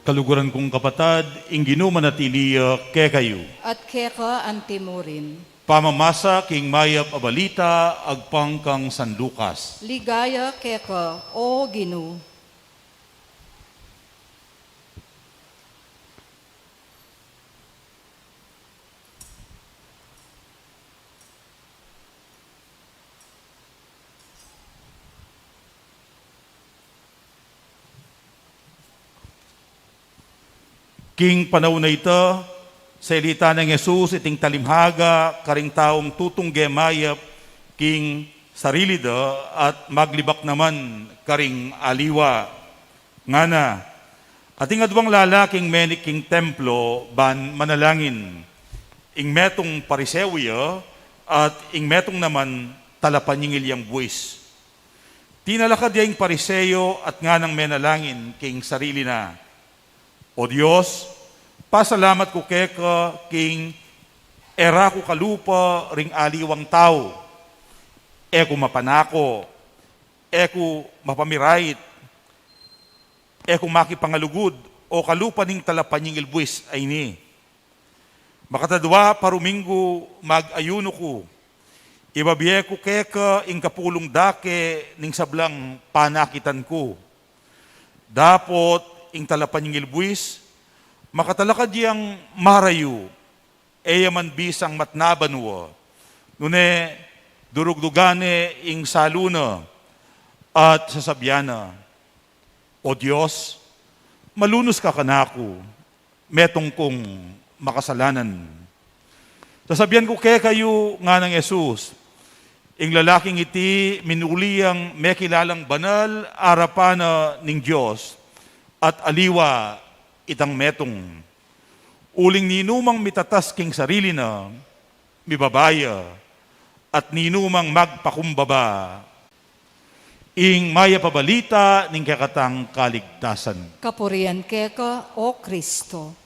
Kaluguran kung kapatad, ing Ginu manatili ya kekayu. At keka anti murin. Pamamasa king mayap a balita agpang kang San Lucas. Ligaya keka, O Ginu. King panaun a ita, selita nang Jesus iting talimhaga karing taung tutungge mayap king sarili da at maglibak naman karing aliwa. Ngana, ating adwang lalaking menik king templo ban manalangin, ing metung Pariseo ya at ing metung naman talapanyingil yang buis. Tinalakad ya ing Pariseo at nganang menalangin king sarili na, O Dios, pasalamat ku keka king e ra ku kalupa ring aliwang tau. E ku mapanako, e ku mapamirait, e ku makipangalugud o kalupa ning talapanyingil buis a ini. Makatadua pa Ruminggu mag-ayunu ku. Ibabie ku keka ing kapulung dake ning sablang panakitan ku. Dapot ing talapanyingil buis, makatalakad yang marayu, e ya man bisang matnaban wa. Nune, durugdugan ne ing salu na at sasabian na, "O Dios, malunus ka kanaku, metung kung makasalanan." "Sasabian ku kekayu," nganang Jesus, "ing lalaking iti minuli yang mekilalang banal arapan na ning Dios, at aliwa itang metung. Uling ninumang mitatas king sarili na, mibaba ya, at ninumang magpakumbaba." Ing mayap a balita ning kekatang kaligtasan. Kapurian keka, O Kristo.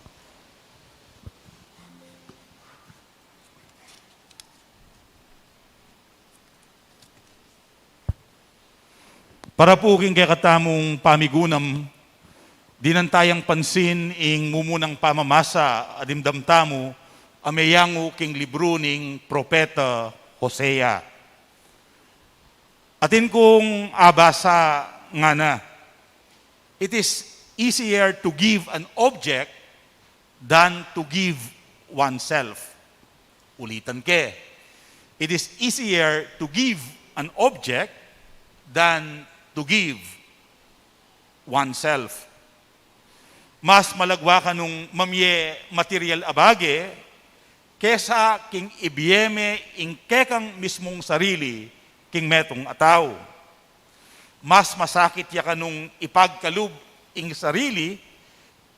Para pu king kekatamung pamigunam, dinan tayang pansin ing mumunang pamamasa a dimdam tamu a meyangu king libru ning propeta Hosea. Atin kung abasa ngana, "It is easier to give an object than to give oneself." Ulitan ke, "It is easier to give an object than to give oneself." Mas malagwa kanung mamie material a bage kesa king ibie me ing kekang mismung sarili king metung a tau. Mas masakit ya kanung ipagkalub ing sarili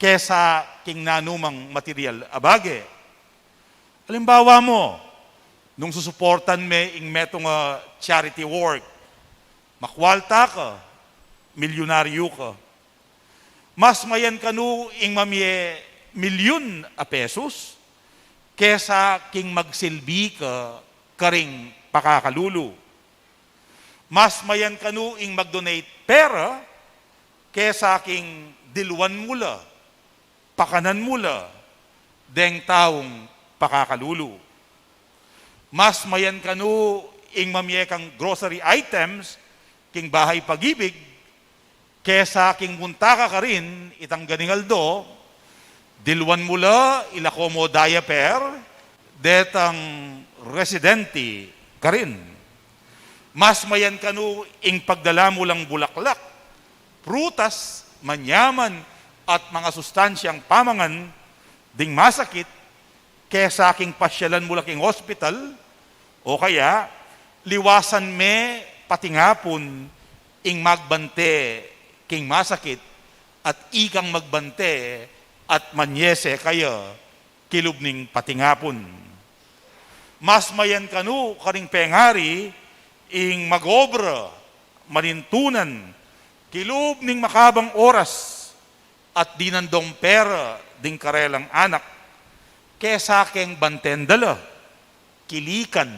kesa king nanumang material a bage. Alimbawa mu, nung susuportan me ing metung a charity work, makwalta ka, milyunaryu ka. Mas mayan kanu ing mamie milyun a pesos kesa king magsilbi ka karing pakakalulu. Mas mayan kanu ing mag-donate pera kesa king diluan mu la, pakanan mu la deng taung pakakalulu. Mas mayan kanu ing mamie kang grocery items king Bahay Pag-ibig kesa king munta ka karin itang ganing aldo, diluan mu la, ilako mu diaper detang residente karin. Mas mayan kanu ing pagdala mu lang bulaklak, prutas, manyaman, at mangasustansyang pamangan ding masakit kesa king pasyalan mu la king ospital, o kaya liwasan me patingapun ing magbante king masakit at ikang magbante at manyese kaya kilub ning patingapun. Mas mayan kanu karing pengari ing mag-obra manintunan kilub ning makabang oras at dinan dong pera ding karelang anak kesa keng banten da la, kilikan,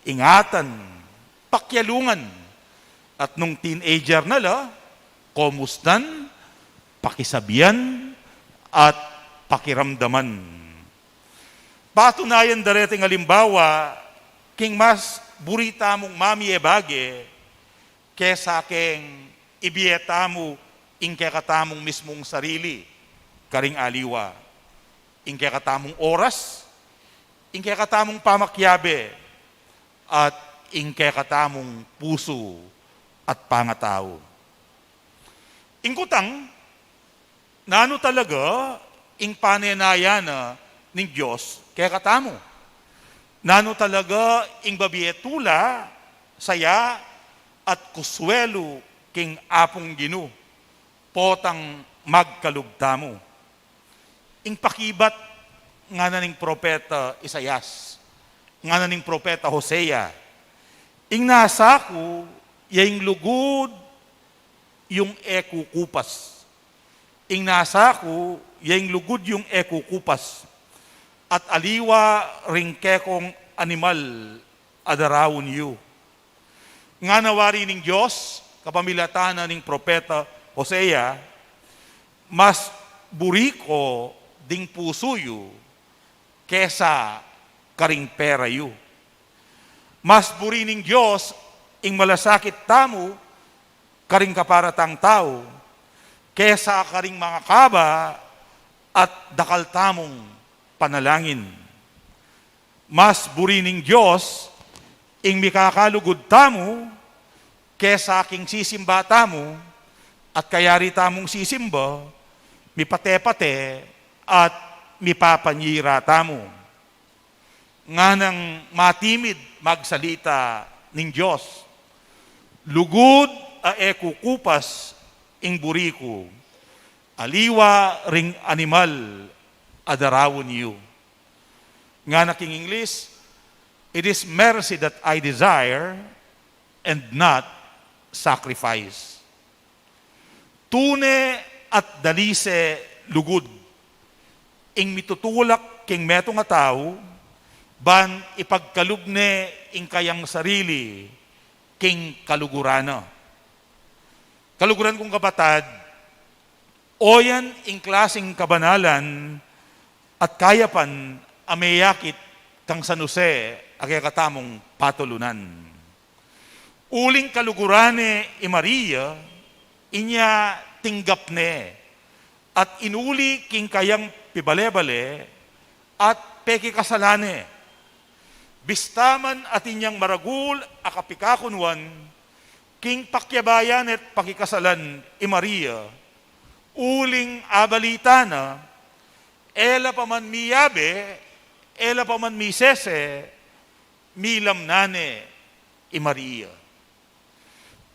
ingatan, pakialungan, at nung teenager na la, komustan, pakisabian, at pakiramdaman. Patunayan da reting alimbawa king mas buri tamung mamie bage kesa keng ibie tamu ing kekatamung mismung sarili karing aliwa, ing kekatamung oras, ing kekatamung pamakiabe, at ing kekatamung pusu at pangatau. Ing kutang, nanu talaga ing panenayan na ning Dios kekatamu? Nanu talaga ing babie tula, saya, at kuswelu king Apung Ginu potang magkalub tamu? Ing pakibat ngana ning propeta Isaias, ngana ning propeta Hosea, "Ing nasa ku ya ing lugud yung e kukupas. Ing nasa ku ya ing lugud yung e kukupas, at aliwa ring kekong animal a daraun yu." Ngana wari ning Dios kapamilatan na ning propeta Hosea, "Mas buri ku ding pusu yu kesa karing pera yu. Mas buri ning Dios ing malasakit tamu karing kapara tang tau, kesa karing mangakaba at dakal tamung panalangin. Mas buri ning Dios ing mikakalugud tamu, kesa king sisimba tamu, at kayari tamung sisimba, mipate-pate, at mipapanyira tamu. Nganang matimid magsalita ning Dios, "Lugud a e kukupas ing buri ku, aliwa ring animal a daraun yu." Ngana king English, "It is mercy that I desire and not sacrifice." Tune at dalise lugud ing mitutulak king metung a tau, ban ipagkalub ne ing kayang sarili king kaluguran na. Kaluguran kung kapatad, oyan ing klasing kabanalan at kayapan a meyakit kang San Jose a kekatamung patulunan. Uling kaluguran ne i Maria, inya tinggap ne, at inuli king kayang pibale-bale at pekikasalan ne. Bista man atin yang maragul a kapikakunuan king pakiabe ya ne't pakikasalan i Maria, uling abalita na, e la pa man miyabe, e la pa man misese, milamnan ne i Maria.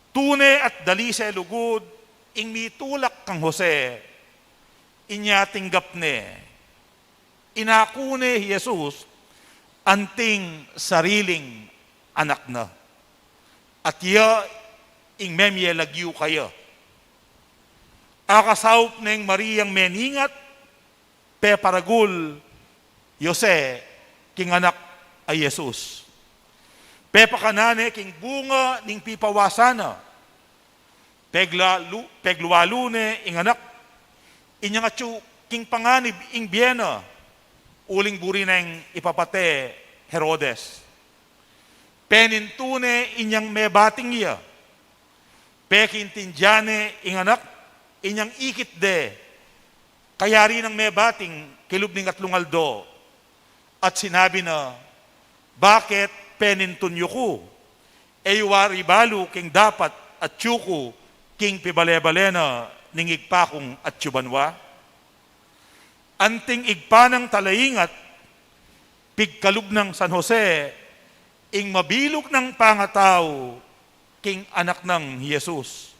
Tune at dalise lugud ing mitulak kang Jose, inya tinggap ne, inaku ne i Jesus anting sariling anak na. At iya ing memye lagyu kaya. Akasaup neng Mariang meningat, peparagul i Jose king anak a i Jesus. Pepakanan ne king bunga ning pipawasan na. Peglalu, peglualu ne ing anak, inyang atyu king panganib ing bie na, uling buri neng ipapate Herodes. Penintu ne inyang mebating ya. Pekintindian ne ing anak, inyang ikit de, kayari nang mebating kilub ning atlung aldo. At sinabi na, "Bakit penintun yu ku? E yu wari balu king dapat atyu ku king pibale-bale na ning Ibpa kung atyu banua?" Anting Ibpa nang talaingat, pigkalub nang San Jose ing mabilug nang pangatau king anak nang i Jesus.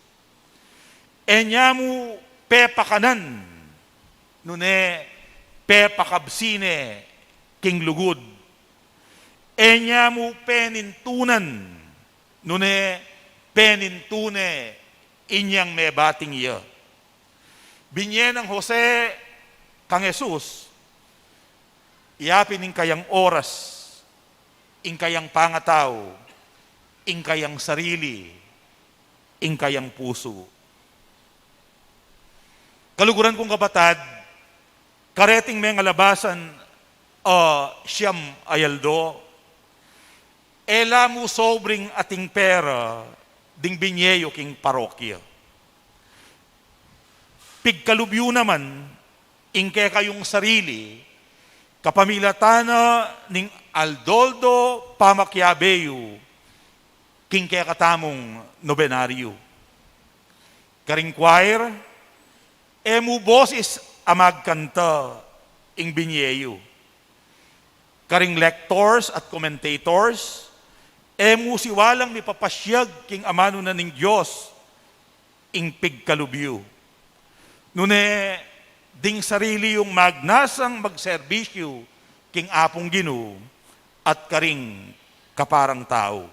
E nya mu pepakanan, nune pepakabsi ne king lugud. E nya mu penintunan, nune penintu ne inyang mebating ya. Binye nang Jose kang Jesus, iya pin ing kayang oras, ing kayang pangatau, ing kayang sarili, ing kayang pusu. Kaluguran kung kapatad, kareting mengalabasan a siyam a aldo, e la mu sobring ating pera ding binye yu king parokya. Pigkalub yu naman ing kekayung sarili, kapamilatan na ning aldo-aldo pamakiabe yu king kekatamung nobenaryu. Karing choir, e mu bosis a magkanta ing binye yu. Karing lectors at commentators, e mu siwalang mipapasyag king amanu na ning Dios ing pigkalub yu. Nune ding sarili yung magnasang magserbisyu king Apung Ginu at karing kaparang tau.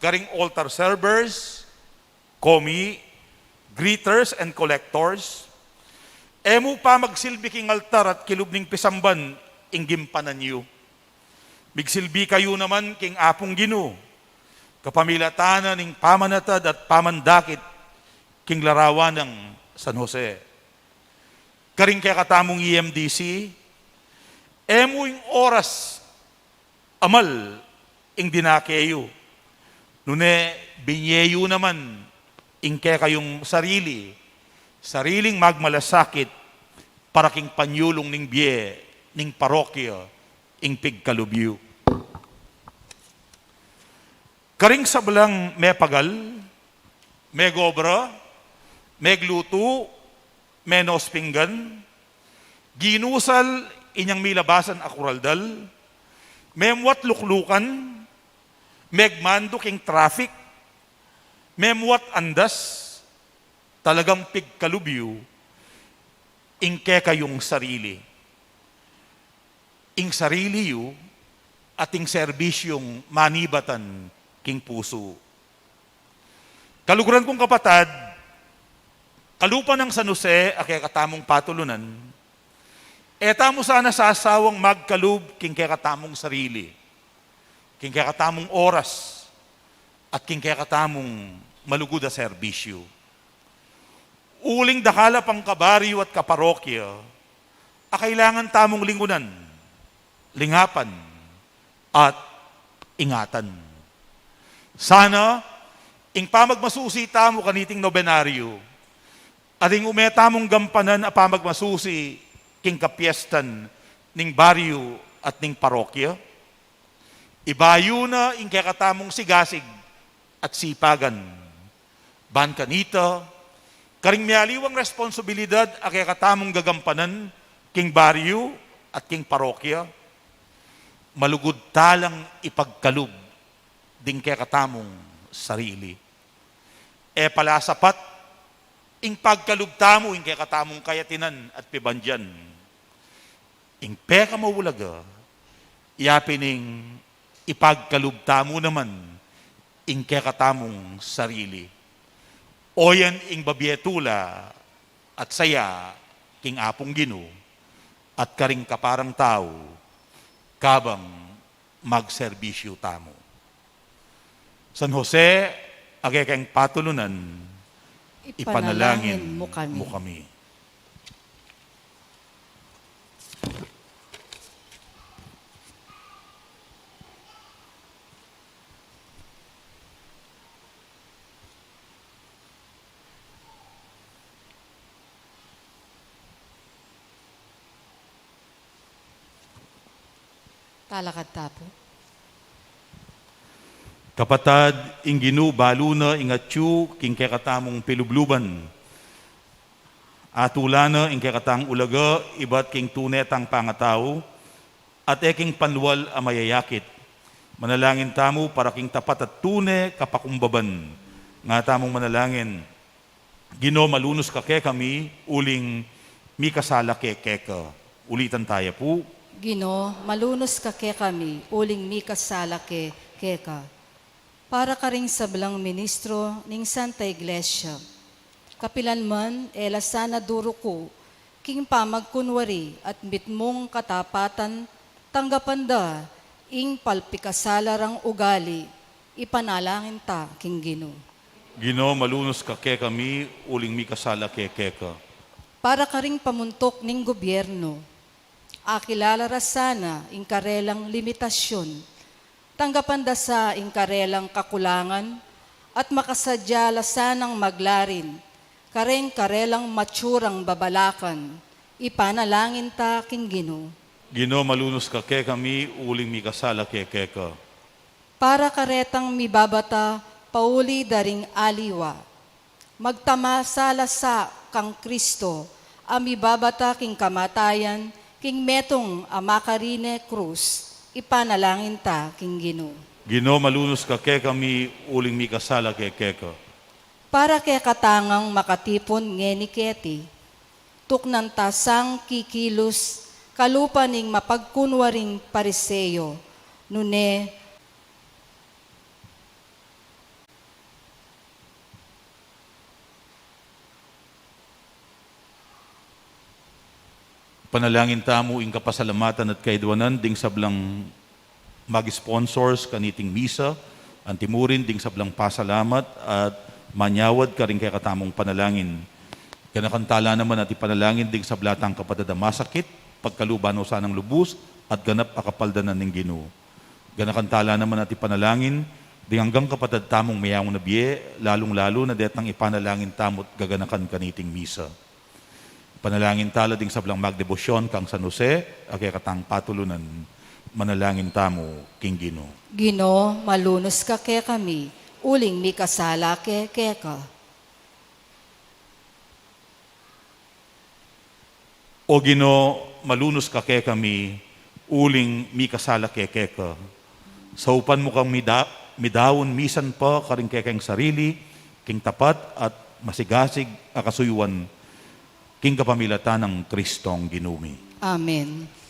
Karing altar servers, komi, greeters and collectors, e mu pa magsilbi king altar at kilub ning pisamban ing gimpanan yu. Migsilbi kayu naman king Apung Ginu, kapamilatan na ning pamanatad at pamandakit king larawan nang San Jose. Karing kekatamung E M D C, E mu ing oras amal ing dinake yu, nune binye yu naman ing kekayung sarili, sariling magmalasakit para king panyulung ning bie ning parokya ing pigkalub yu. Karing sablang mepagal, megobra, meglutu, menos pinggan, ginusal inyang milabasan a kuraldal, memuat luklukan, megmandu king traffic, memuat andas, talagang pigkalub yu ing kekayung sarili. Ing sarili yu at ing serbisyung manibatan king pusu. Kaluguran kung kapatad, kalupa nang San Jose a kekatamung patulunan, e tamu sana sasawang magkalub king kekatamung sarili, king kekatamung oras, at king kekatamung malugud a serbisyu. Uling dakal a pang kabaryu at kaparokya a kailangan tamung lingunan, lingapan, at ingatan. Sana, ing pamagmasusi tamu kaniting nobenaryu, at ing ume tamung gampanan a pamagmasusi king kapiestan ning baryu at ning parokya, ibayu na ing kekatamung sigasig at sipagan. Ban kanita, karing mialiwang responsibilidad a kekatamung gagampanan king baryu at king parokya, malugud talang ipagkalub ding kekatamung sarili. E pala sapat ing pagkalub tamu ing kekatamung kayatinan at pibandian. Ing pekamaulaga, yapin ing ipagkalub tamu naman ing kekatamung sarili. Oyan ing babie tula at saya king Apung Ginu at karing kaparang tau, kabang magserbisyu tamu. San Jose, a kekeng patulunan, ipanalangin mu kami. Talakad ta pu. Kapatad, ing Ginu balu na ing atyu king kekatamung pilubluban. Atula na ing kekatang ulaga ibat king tune tang pangatau, at e king panual a mayayakit. Manalangin tamu para king tapat at tune kapakumbaban. Nga tamung manalangin. Ginu, malunus ka kekami uling mikasala ke keka. Ulitan taya pu. Ginu, malunus ka kekami uling mikasala ke keka. Para karing sablang ministro ning Santa Iglesia, kapilan man e la sana duruku king pamagkunwari at mitmung katapatan, tanggapan da ing palpikasala rang ugali, ipanalangin ta king Ginu. Ginu, malunus ka kekami uling mikasala ke keka. Para karing pamuntuk ning gubyernu, akilala ra sana ing karelang limitasyun, tanggapan da sa ing karelang kakulangan, at makasadya la sanang maglarin kareng karelang matsurang babalakan, ipanalangin ta king Ginu. Ginu, malunus ka kekami uling mikasala ke keka. Para karetang mibabata pauli da ring aliwa, magtamasa la sa kang Kristo a mibabata king kamatayan king metung a makarine krus, ipanalangin ta king Ginu. Ginu, malunus ka kekami uling mikasala ke keka. Para kekatang makatipun ngeni keti, tuknan ta sang kikilus kalupa ning mapagkunwaring Pariseo, nune Panalangin tamu ing kapasalamatan at kaidwanan ding sablang mag-sponsors kaniting misa, anti mu rin ding sablang pasalamat at manyawad karing kekatamung panalangin. Ganakan ta la naman at ipanalangin ding sabla tang kapatad a masakit, pagkaluban no sanang lubus, at ganap a kapaldanan ning Ginu. Ganakan tala naman at ipanalangin ding anggang kapatad tamung meyaun na bie, lalung-lalu na detang ipanalangin tamu't gaganakan kaniting misa. Ipanalangin tala ding sablang magdebosyon kang San Jose, a kekatang patulunan. Manalangin tamu king Ginu. Ginu, malunus ka kekami, uling mikasala ke keka. O Ginu, malunus ka kekami, uling mikasala ke keka. Saupan mu kang mida-, midaun misan pa karing kekeng sarili, king tapat at masigasig a kasuyuan, king kapamilatan nang Kristong Ginu mi. Amen.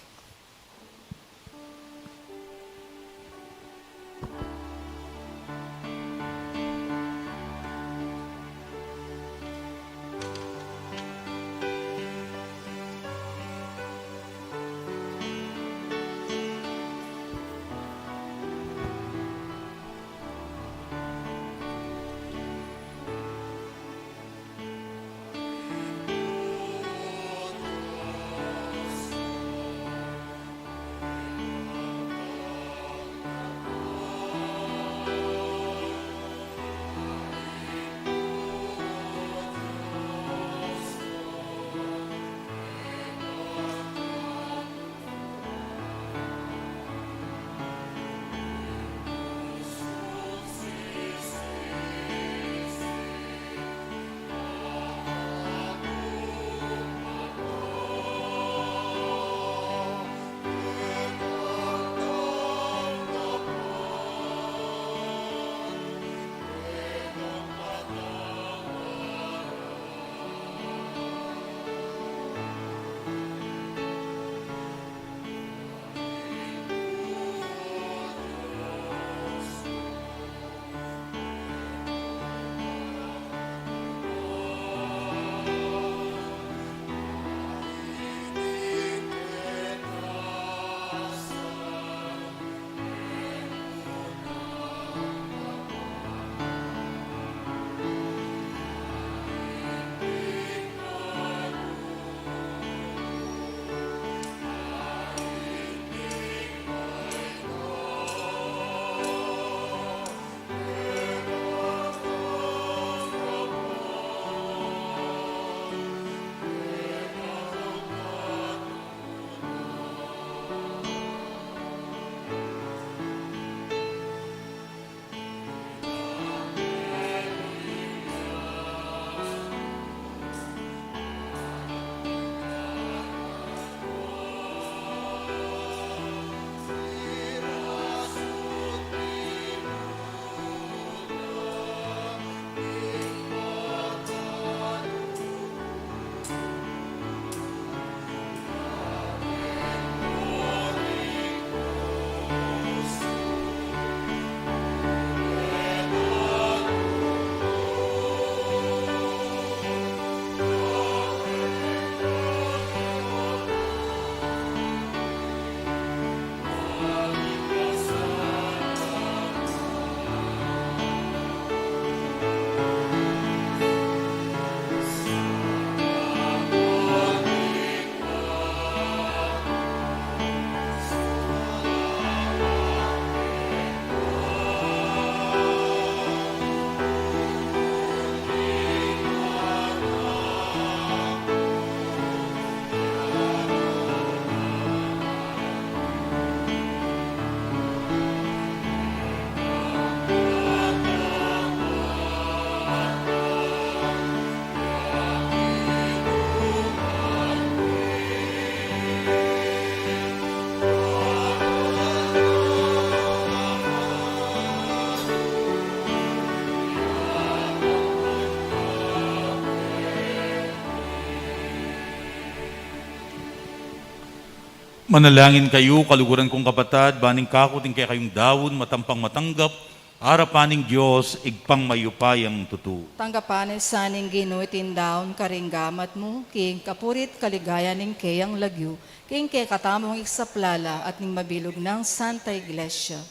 Manalangin kayu, kaluguran kung kapatad, ban ing kaku at ing kekayung daun matampang matanggap arapan ning Dios, Ibpang mayupayang tutu. Tanggapan na sa ning Ginu iting daun karing gamat mu, king kapurian at kaligayan ning keyang lagyu, king kekatamung iksaplala at ning mabilug nang Santa Iglesia.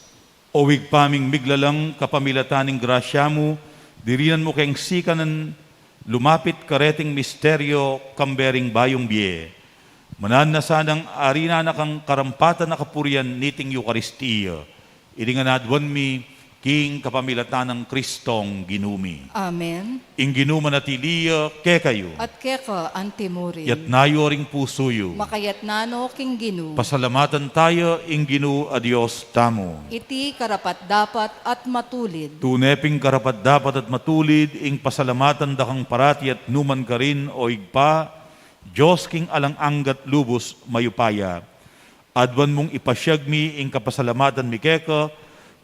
O Ibpa ming miglalang, kapamilatan ning grasya mu, dirinan mu keng sikanan lumapit kareting misteryo kambe ring bayung bie. Mananu na sanang ari na kang karampatan a kapurian niting Eukaristia. Iti ngan aduan mi king kapamilatan nang Kristong Ginu mi. Amen. Ing Ginu manatili ya kekayu. At keka antimurin. Yatna yu ring pusu yu. Makayatna no king Ginu. Pasalamatan taya ing Ginu a Dios tamu. Iti karapat-dapat at matulid. Tune pin karapat-dapat at matulid ing pasalamatan da kang parati at numan karin, O Ibpa, Dios king alang angga at lubus mayupaya. Aduan mung ipasiag mi ing kapasalamatan mi keka,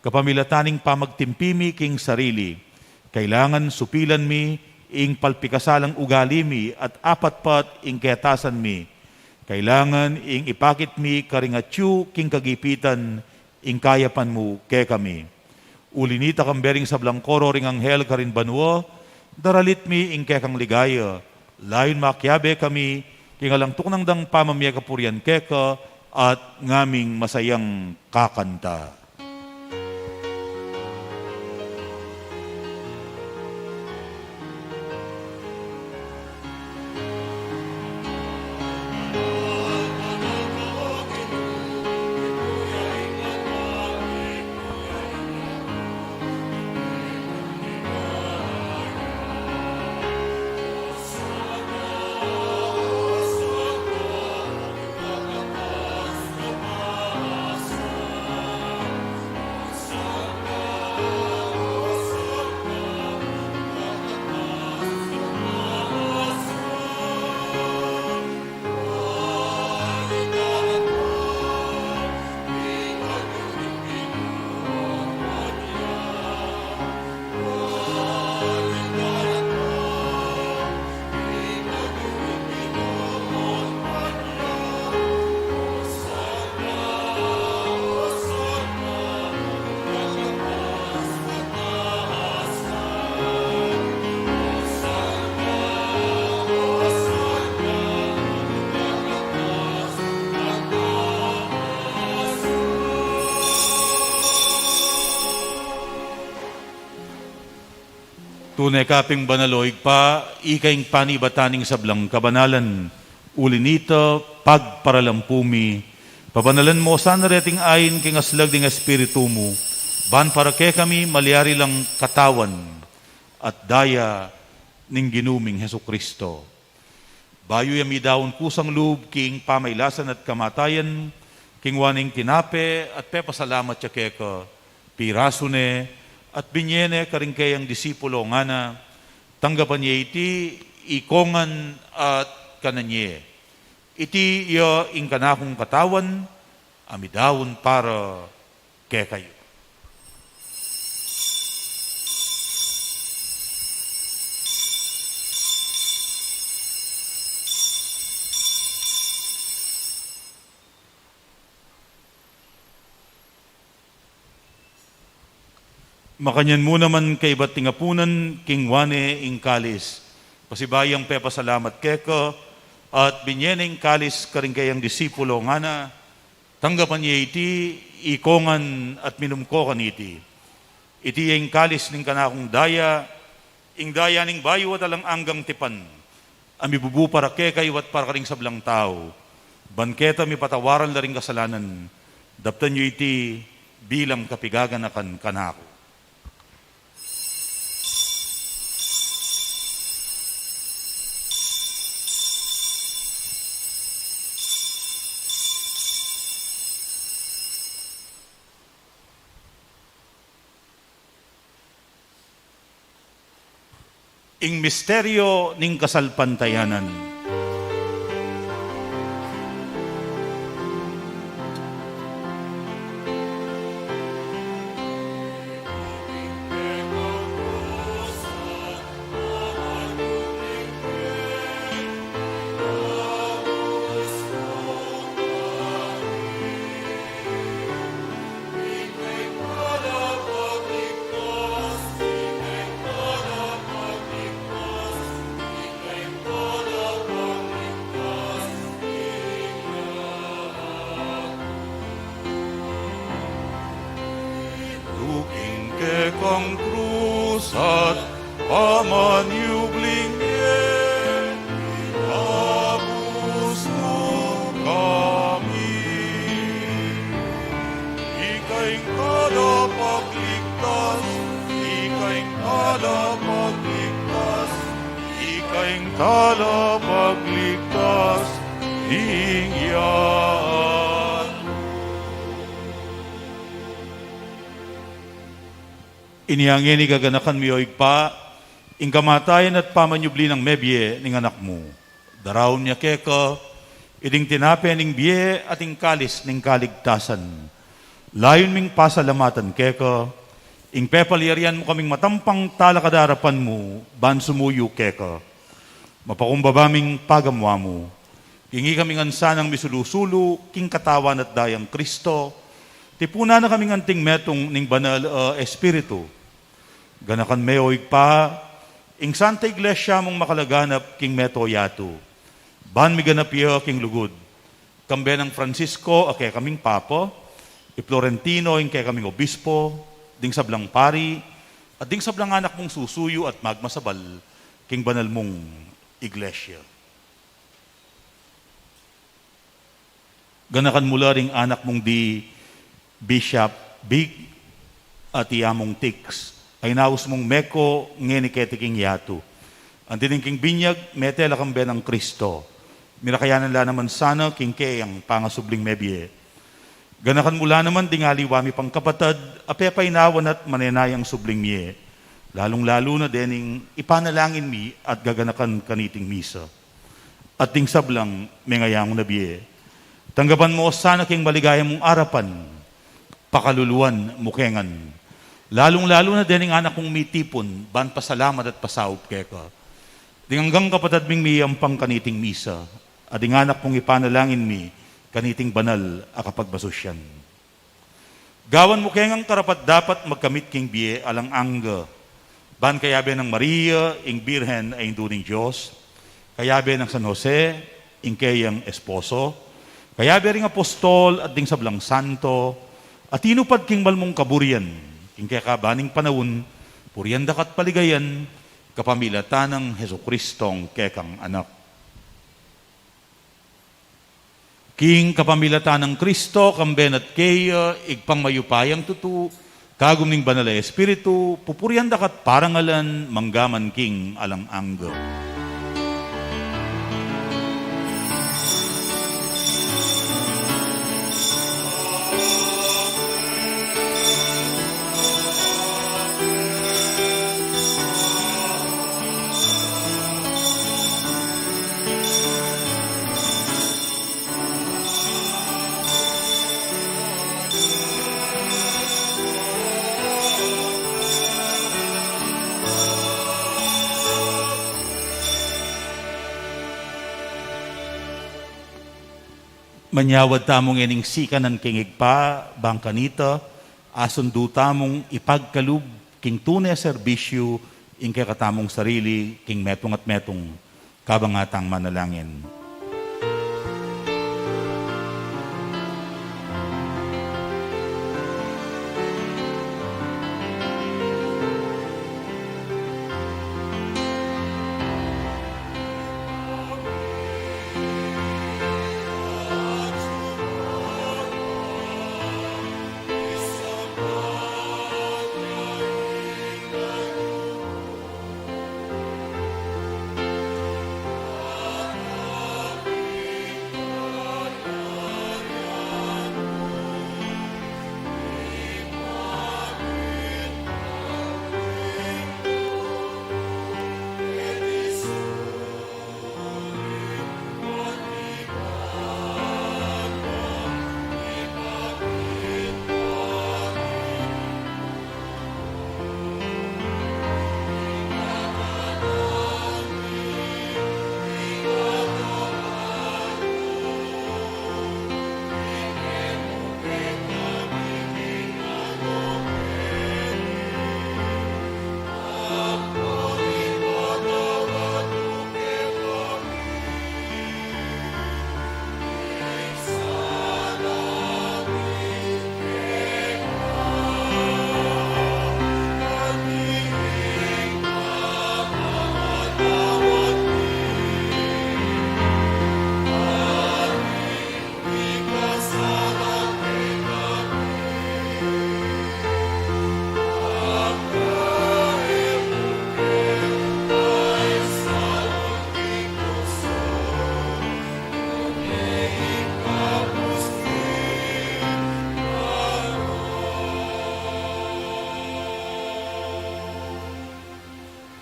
kapamilatan ning pamagtimpi mi king sarili. Kailangan supilan mi ing palpikasalang ugali mi at apatpat ing ketasan mi. Kailangan ing ipakit mi karing atyu king kagipitan ing kayapan mu kekami. Uli nita, kambe ring sablang koro ring anghel karin banua, daralit mi ing kekang ligaya, layun makiabe kami king alang tuknang dang pamamie kapurian keka at ngaming masayang kakanta. Tune ka pin banal, O Ibpa, ika ing panibatan ning sablang kabanalan, uli nita pagparalampu mi. Pabanalan mu sana reting ain king aslag ning Espiritu mu, ban para kekami malyari lang katawan at daya ning Ginu ming Jesucristo. Bayu ya midaun kusang lub king pamailasan at kamatayan, kingwa ne ing tinape at pepasalamat ya keka, pirasu ne at binye ne karing keyang disipulo, ngana: Tanggapan ye iti ikongan at kanan ye. Iti ya ing kanakung katawan a midaun para kekayu. Makanyan mu naman kaybat ning apunan, kingwa ne ing kalis, pasibayu yang pepasalamat keka at binye ne ing kalis karing keyang disipulo, ngana: Tanggapan ye iti ikongan at minum ko kaniti. Iti ya ing kalis ning kanakung daya, ing daya ning bayu at alang anggang tipan, a mibubu para kekayu at para karing sablang tau, ban keta mipatawaran la ring kasalanan. Daptan yu iti bilang kapigaganakan kanaku. Ing misteryo ning kasalpantayanan. King kekang krus at pamanyubling e, inabus mu Ika ing talapagligtas, ika ing talapagligtas, ika ing talapagligtas ning yatu. Inya ngeni gaganakan mi, o Ibpa, ing kamatayan at pamanyubli nang mebie ning Anak mu. Daraun mi keka iting tinape ning bie at ing kalis ning kaligtasan. Layun ming pasalamatan keka ing pepalyarian mu kaming matampang talakad king arapan mu ban sumuyu keka. Mapakumbaba ming pagamu-amu king ikami ngan sanang misulu-sulu king katawan at dayang Kristo, tipunan na kaming anting metung ning Banal a Espiritu. Ganakan me, o Ibpa, ing Santa Iglesia mung makalaganap king mabilug a yatu, ban miganap ya king lugud, kambe nang Francisco a kekaming Papa, i Florentino ing kekaming Obispo, ding sablang pari, at ding sablang anak mung susuyu at magmasabal king banal mung Iglesia. Ganakan mu la ring anak mung di Bishop Big at i Among Tix, a inaus mung meko ngeni keti king yatu. Anti ning king binyag, mete la kambe nang Kristo. Mirakayanan la naman sana king keyang pangasubling mebie. Ganakan mu la naman ding aliwa mi pang kapatad a pepainawan at manenayang subling mie, lalung-lalu na dening ipanalangin mi at gaganakan kaniting misa, at ding sablang mengayangu na bie. Tanggapan mu sana king maligaya mung arapan, pakaluluan mu ke ngan, lalung-lalu na dening anak mung mitipun ban pasalamat at pasaup keka, ding anggang kapatad ming miyampang kaniting misa, at ding anak mung ipanalangin mi kaniting banal a kapagmasusyan. Gawan mu ke ngang karapat-dapat magkamit king bie alang angga, ban kayabe nang Maria ing Birhen a Indu ning Dios, kayabe nang San Jose ing keyang esposo, kayabe ring apostol at ding sablang santo a tinupad king mal mung kaburian king kekaban ning panaun, purian da ka at paligayan kapamilatan nang Jesucristong kekang Anak. King kapamilatan nang Kristo, kambe na at keya, Ibpang mayupayang tutu, kagum ning Banal a Espiritu, pupurian da ka at parangalan mangga man king alang angga. Manyawad tamu ngening sikanan king Ibpa, bang kanita, asundu tamung ipagkalub king tune a serbisyu ing kekatamung sarili king metung at metung, kabang atang manalangin.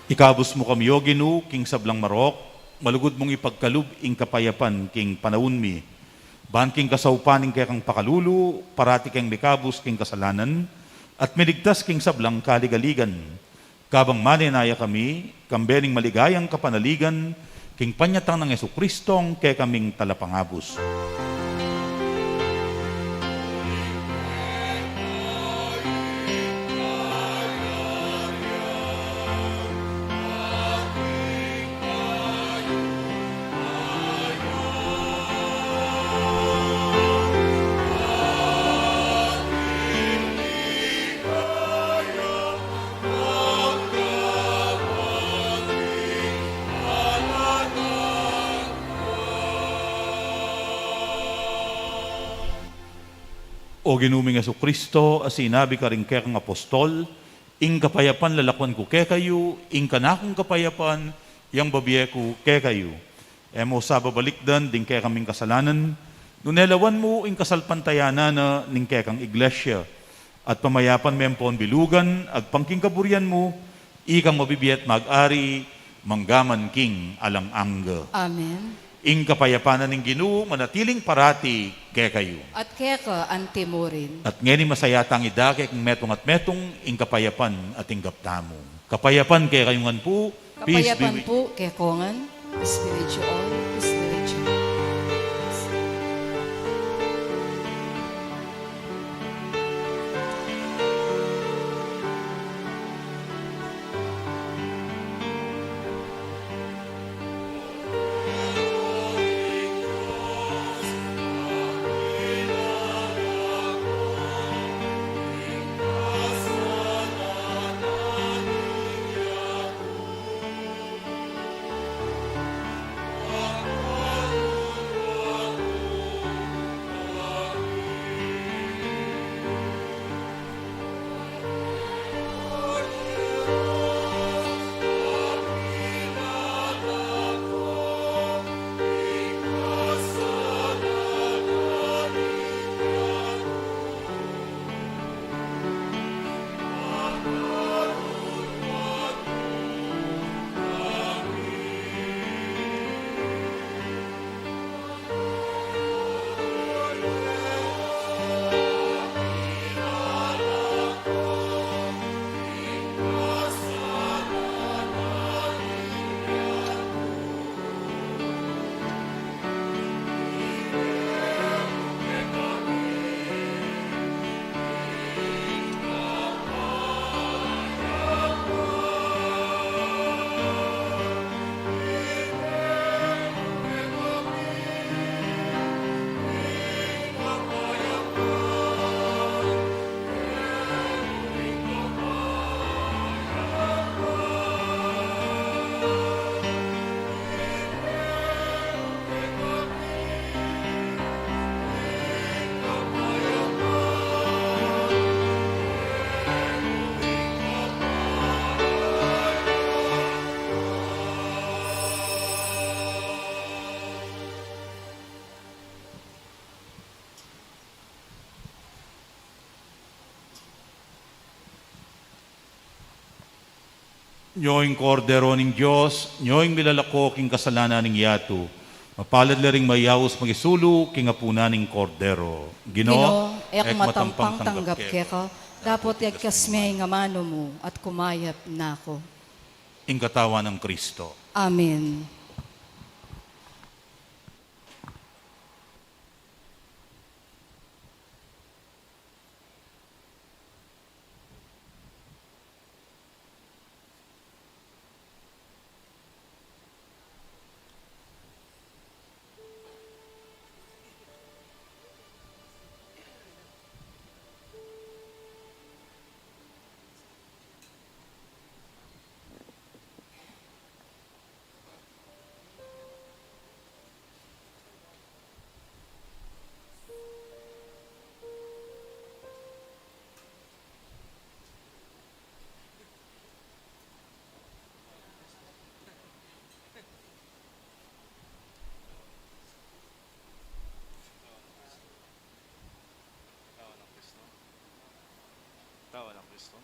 Ikabus mu kami, O Ginu, king sablang marok, malugud mung ipagkalub ing kapayapan king panaun mi. Ban king kasaupan ning kekang pakalulu, parati keng mikabus king kasalanan, at miligtas king sablang kaligaligan. Kabang manenaya kami, kambe ning maligayang kapanaligan, king panyatang nang Jesucristong kekaming talapangabus. O Ginu ming Jesucristo, a sinabi karing kekang apostol, "Ing kapayapan lalakuan ku kekayu, ing kanakung kapayapan yang bibie ku kekayu." E mu sa babalikdan ding kekaming kasalanan, nune lawan mu ing kasalpantayanan na ning kekang iglesia. At pamayapan me ampon bilugan, agpang king kaburian mu, ikang mabibie at mag-ari, mangga man king alang angga. Amen. Ing kapayapan na ning Ginu manatiling parati kekayu. At keka anti murin. At ngeni masaya tang idake king metung at metung ing kapayapan at ing gaptamu. Kapayapan kekayu ngan pu, peace be with you. Kapayapan pu keko ngan, peace be with you all, peace be with you. Nyo ing Kordero ning Dios, nyo ing milalako king kasalanan ning yatu. Mapalad la ring mayaus makisulu king apunan ning Kordero. Ginu, Ginu, e ku matampang tanggap keka, dapot yagkas me ing amanu mu at kumayap na ku. Ing katawan nang Kristo. Amen. Katawan nang Kristo. Katawan nang Kristo.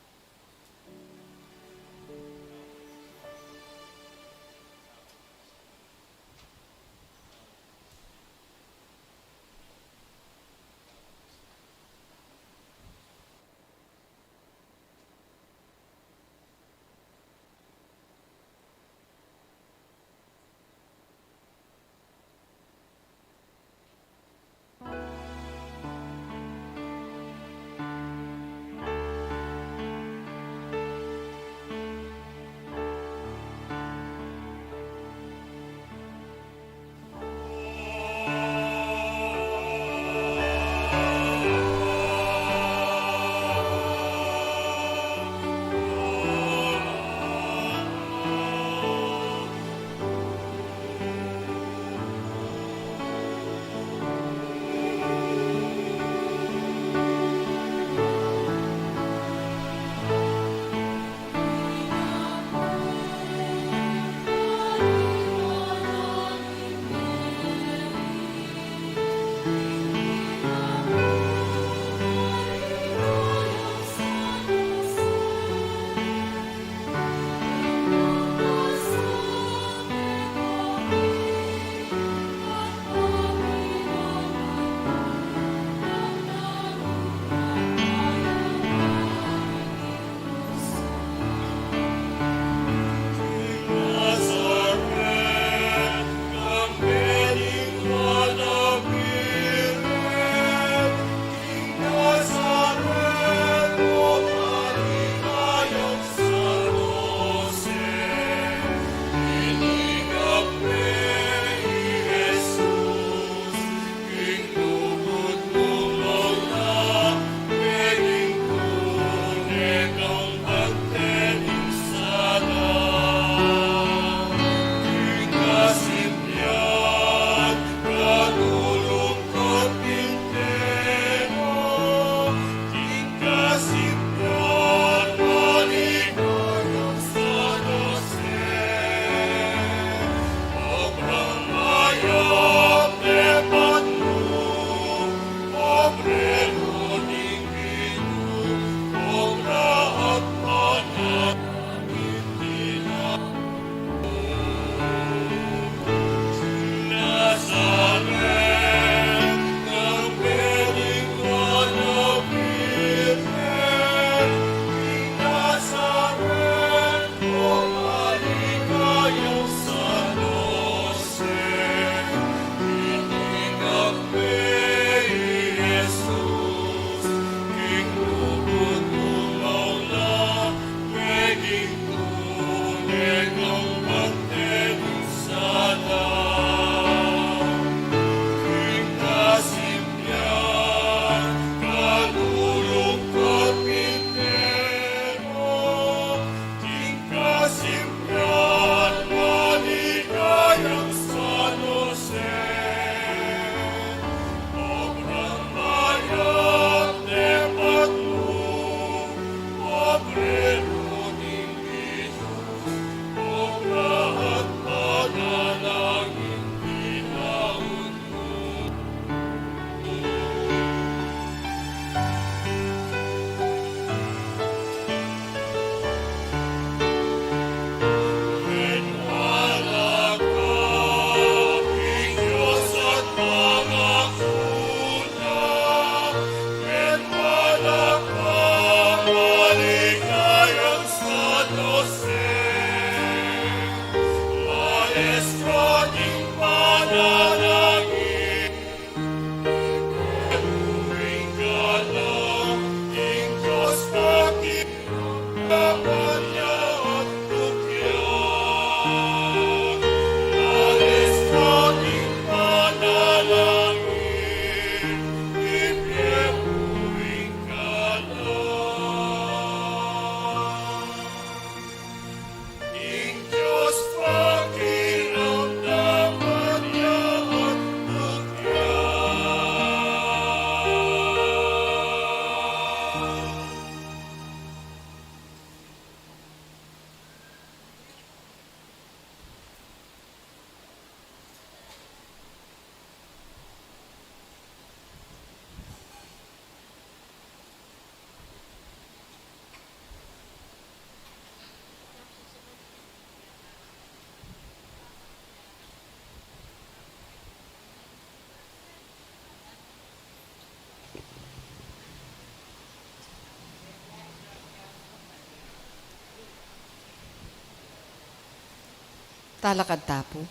Talakad ta pu.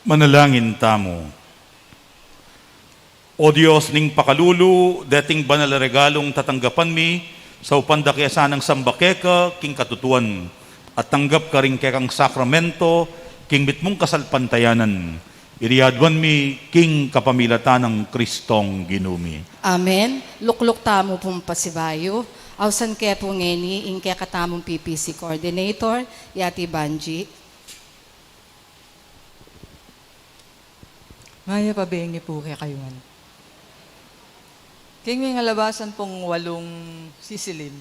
Manalangin tamu. O Dios ning pakalulu, deting banal a regalung tatanggapan mi, saupan da ke sanang samba keka king katutuan, at tanggap karing kekang sakramento king mitmung kasalpantayanan. Iti aduan mi king kapamilatan nang Kristong Ginu mi. Amen. Lukluk tamu pung pasibayu. Ausan ke pu ngeni ing kekatamung P P C coordinator, i Ate Banji. Mayap a bengi pu kekayu ngan. King mengalabasan pung walung sisilim,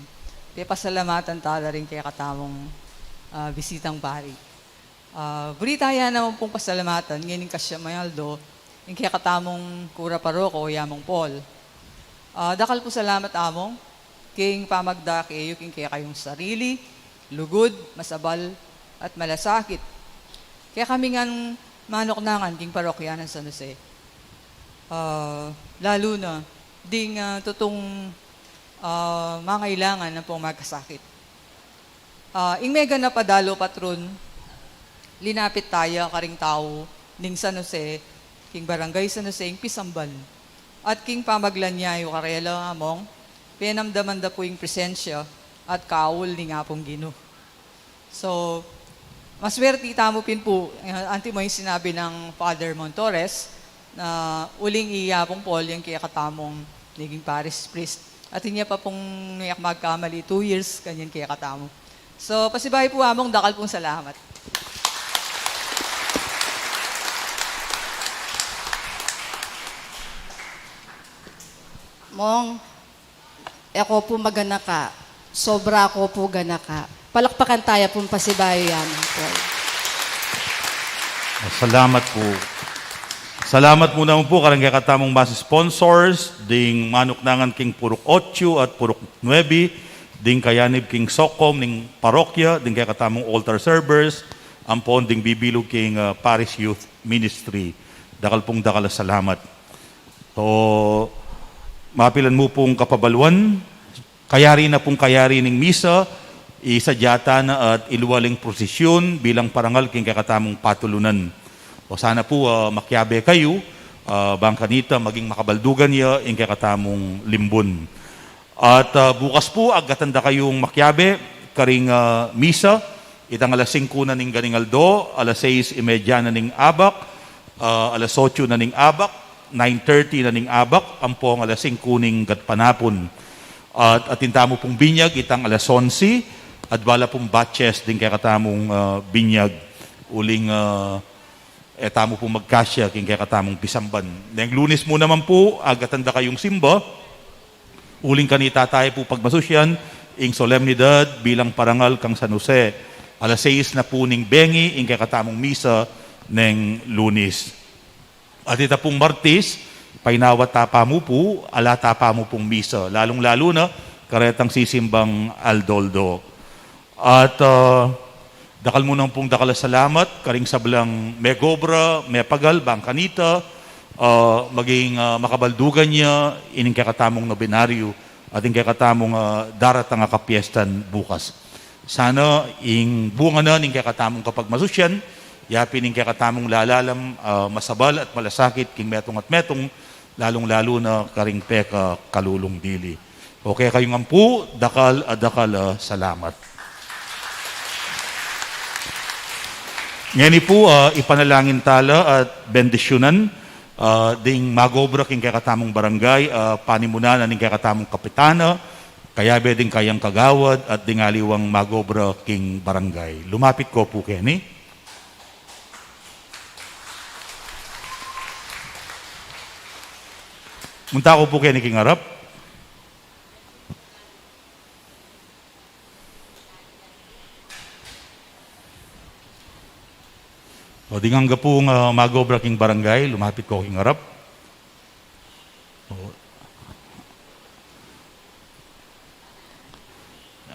pepasalamatan tala ring kekatamung, ah, bisitang pari. Ah, buri taya naman pung pasalamatan ngening kasyang aldo ing kekatamung kura paroko, i Among Paul. Ah, dakal pung salamat, Among, king pamagda keyu king kekayung sarili, lugud, masabal, at malasakit. Kekami ngan manuknangan king parokya nang San Jose. Ah, lalu na ding, ah, tutung, ah, mangailangan ampong magkasakit. Ah, ing meganap a dalu, Patron, linapit taya karing tau ning San Jose, king Barangay San Jose ing pisamban. At king pamaglanyayu karela, Among, penamdaman da pu ing presensya at kaul ning Apung Ginu. So, maswerti tamu pin pu, eh, antimo ing sinabi nang Father Montores, na uling i Apung Paul yang kekatamung naging parish priest. At inya pa pung, nung e ku magkamali, two years kanyan kekatamu. So, pasibayu pu, Among, dakal pung salamat. Mong, e ko pu maganaka, sobra ko pu ganaka. Palakpakan taya pung pasibayu ya, Among Paul. Salamat pu. Salamat mu naman pu kareng kekatamung mass sponsors, ding manuknangan king purok ocho at purok nuebe, ding kayanib king SOCCOM ning parokya, ding kekatamung altar servers, ampon ding bibilug king, ah, parish youth ministry. Dakal pung dakal a salamat. So, mapilan mu pung kapabaluan, kayari na pung kayari ning misa, isadya ta na at ilual ing prosisyun bilang parangal king kekatamung patulunan. O sana pu, ah, makiabe kayu, ah, bang kanita maging makabaldugan ya ing kekatamung limbun. At, ah, bukas pu, agatan da kayung makiabe karing, ah, misa, itang alas singku na ning ganing aldo, alas sais y media na ning abak, ah, alas otso na ning abak, nine thirty na ning abak, ampong alas singku ning gatpanapun. At atin tamu pung binyag itang alas onse, at bala pung batches ding kekatamung, ah, binyag, uling, ah, e tamu pung magkasya king kekatamung pisamban. Neng Lunes mu naman pu, agatan da kayung simba, uling kanita taya pu pagmasusyan ing solemnidad bilang parangal kang San Jose. Alas sais na pu ning bengi ing kekatamung misa neng Lunes. At ita pung Martes, painawa ta pa mu pu, ala ta pa mu pung misa, lalung-lalu na karetang sisimbang aldo-aldo. At, ah, dakal mu naman pung dakal a salamat karing sablang megobra, mepagal, bang kanita, ah, maging, ah, makabaldugan ya ining kekatamung nobenaryo at ing kekatamung, ah, daratang a kapiestan bukas. Sana ing bunga na ning kekatamung kapagmasusyan, yapin ing kekatamung lalalam, ah, masabal at malasakit king metung at metung, lalung-lalu na karing pekakalulung dili. O kekayu ngan pu, dakal a dakal a salamat. Ngeni pu, ah, ipanalangin tala at bendisyunan, ah, ding magobra king kekatamung barangay, ah, panimunan na ning kekatamung kapitana, kayabe ding kayang kagawad at ding aliwang magobra king barangay. Lumapit ko pu keni. Munta ko pu keni king arap. O, ding angga pung, ah, magobra king barangay, lumapit ko king arap. O.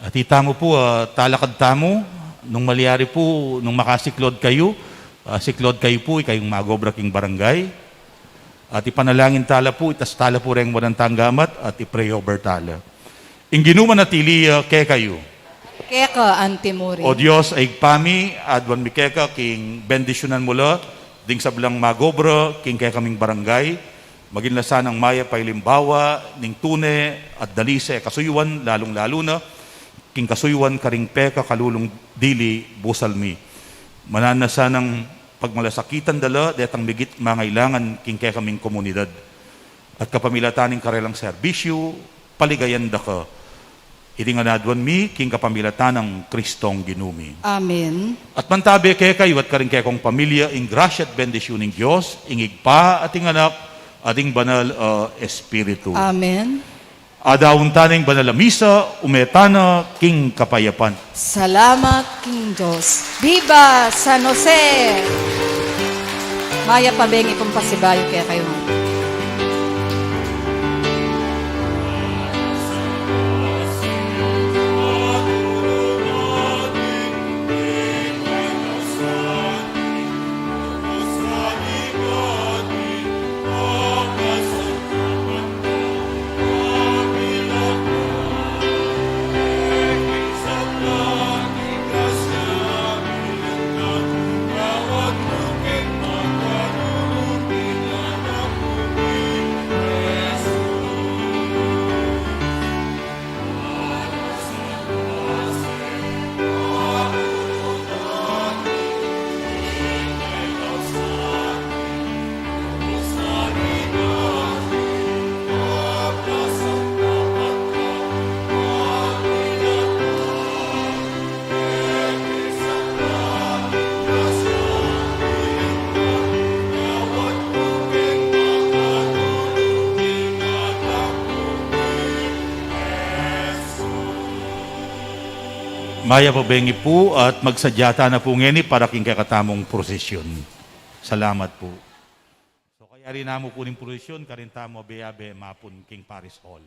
At itamu pu, ah, talakad tamu, nung malyari pu, nung makasiklod kayu, ah, siklod kayu pu, ikayung magobra king barangay. At ipanalangin tala pu, itas tala pu reng wanan tang gamat, at i-pray over tala. Ing Ginu manatili ya kekayu. Keka anti murin. O Dios a Ibpa mi, aduan mi keka king bendisyunan mu la ding sablang mag-obra king kekaming barangay, maging la sanang mayap a alimbawa ning tune at dalise a kasuyuan, lalung-lalu na king kasuyuan karing pekakalulung dili busal mi. Mananu na sanang pagmalasakitan da la detang migit mangailangan king kekaming komunidad. At kapamilatan ning karelang serbisyu, paligayan da ka. Iti ngan aduan mi king kapamilatan nang Kristong Ginu mi. Amen. At mantabe kekayu at karing kekong pamilya ing grasya at bendisyun ning Dios, ing Ibpa at ing Anak at ing Banal a Espiritu. Amen. Adawun ta na ing banal a misa, ume ta na king kapayapan. Salamat king Dios. Viva San Jose! Mayap a bengi pung pasibayu kekayu. Mayap a bengi pu at magsadya ta na pu ngeni para king kekatamung prosesyon. Salamat pu. So, kayari na mu pu ning prosesyon, karin tamu abe-abe mapun king Parish Hall.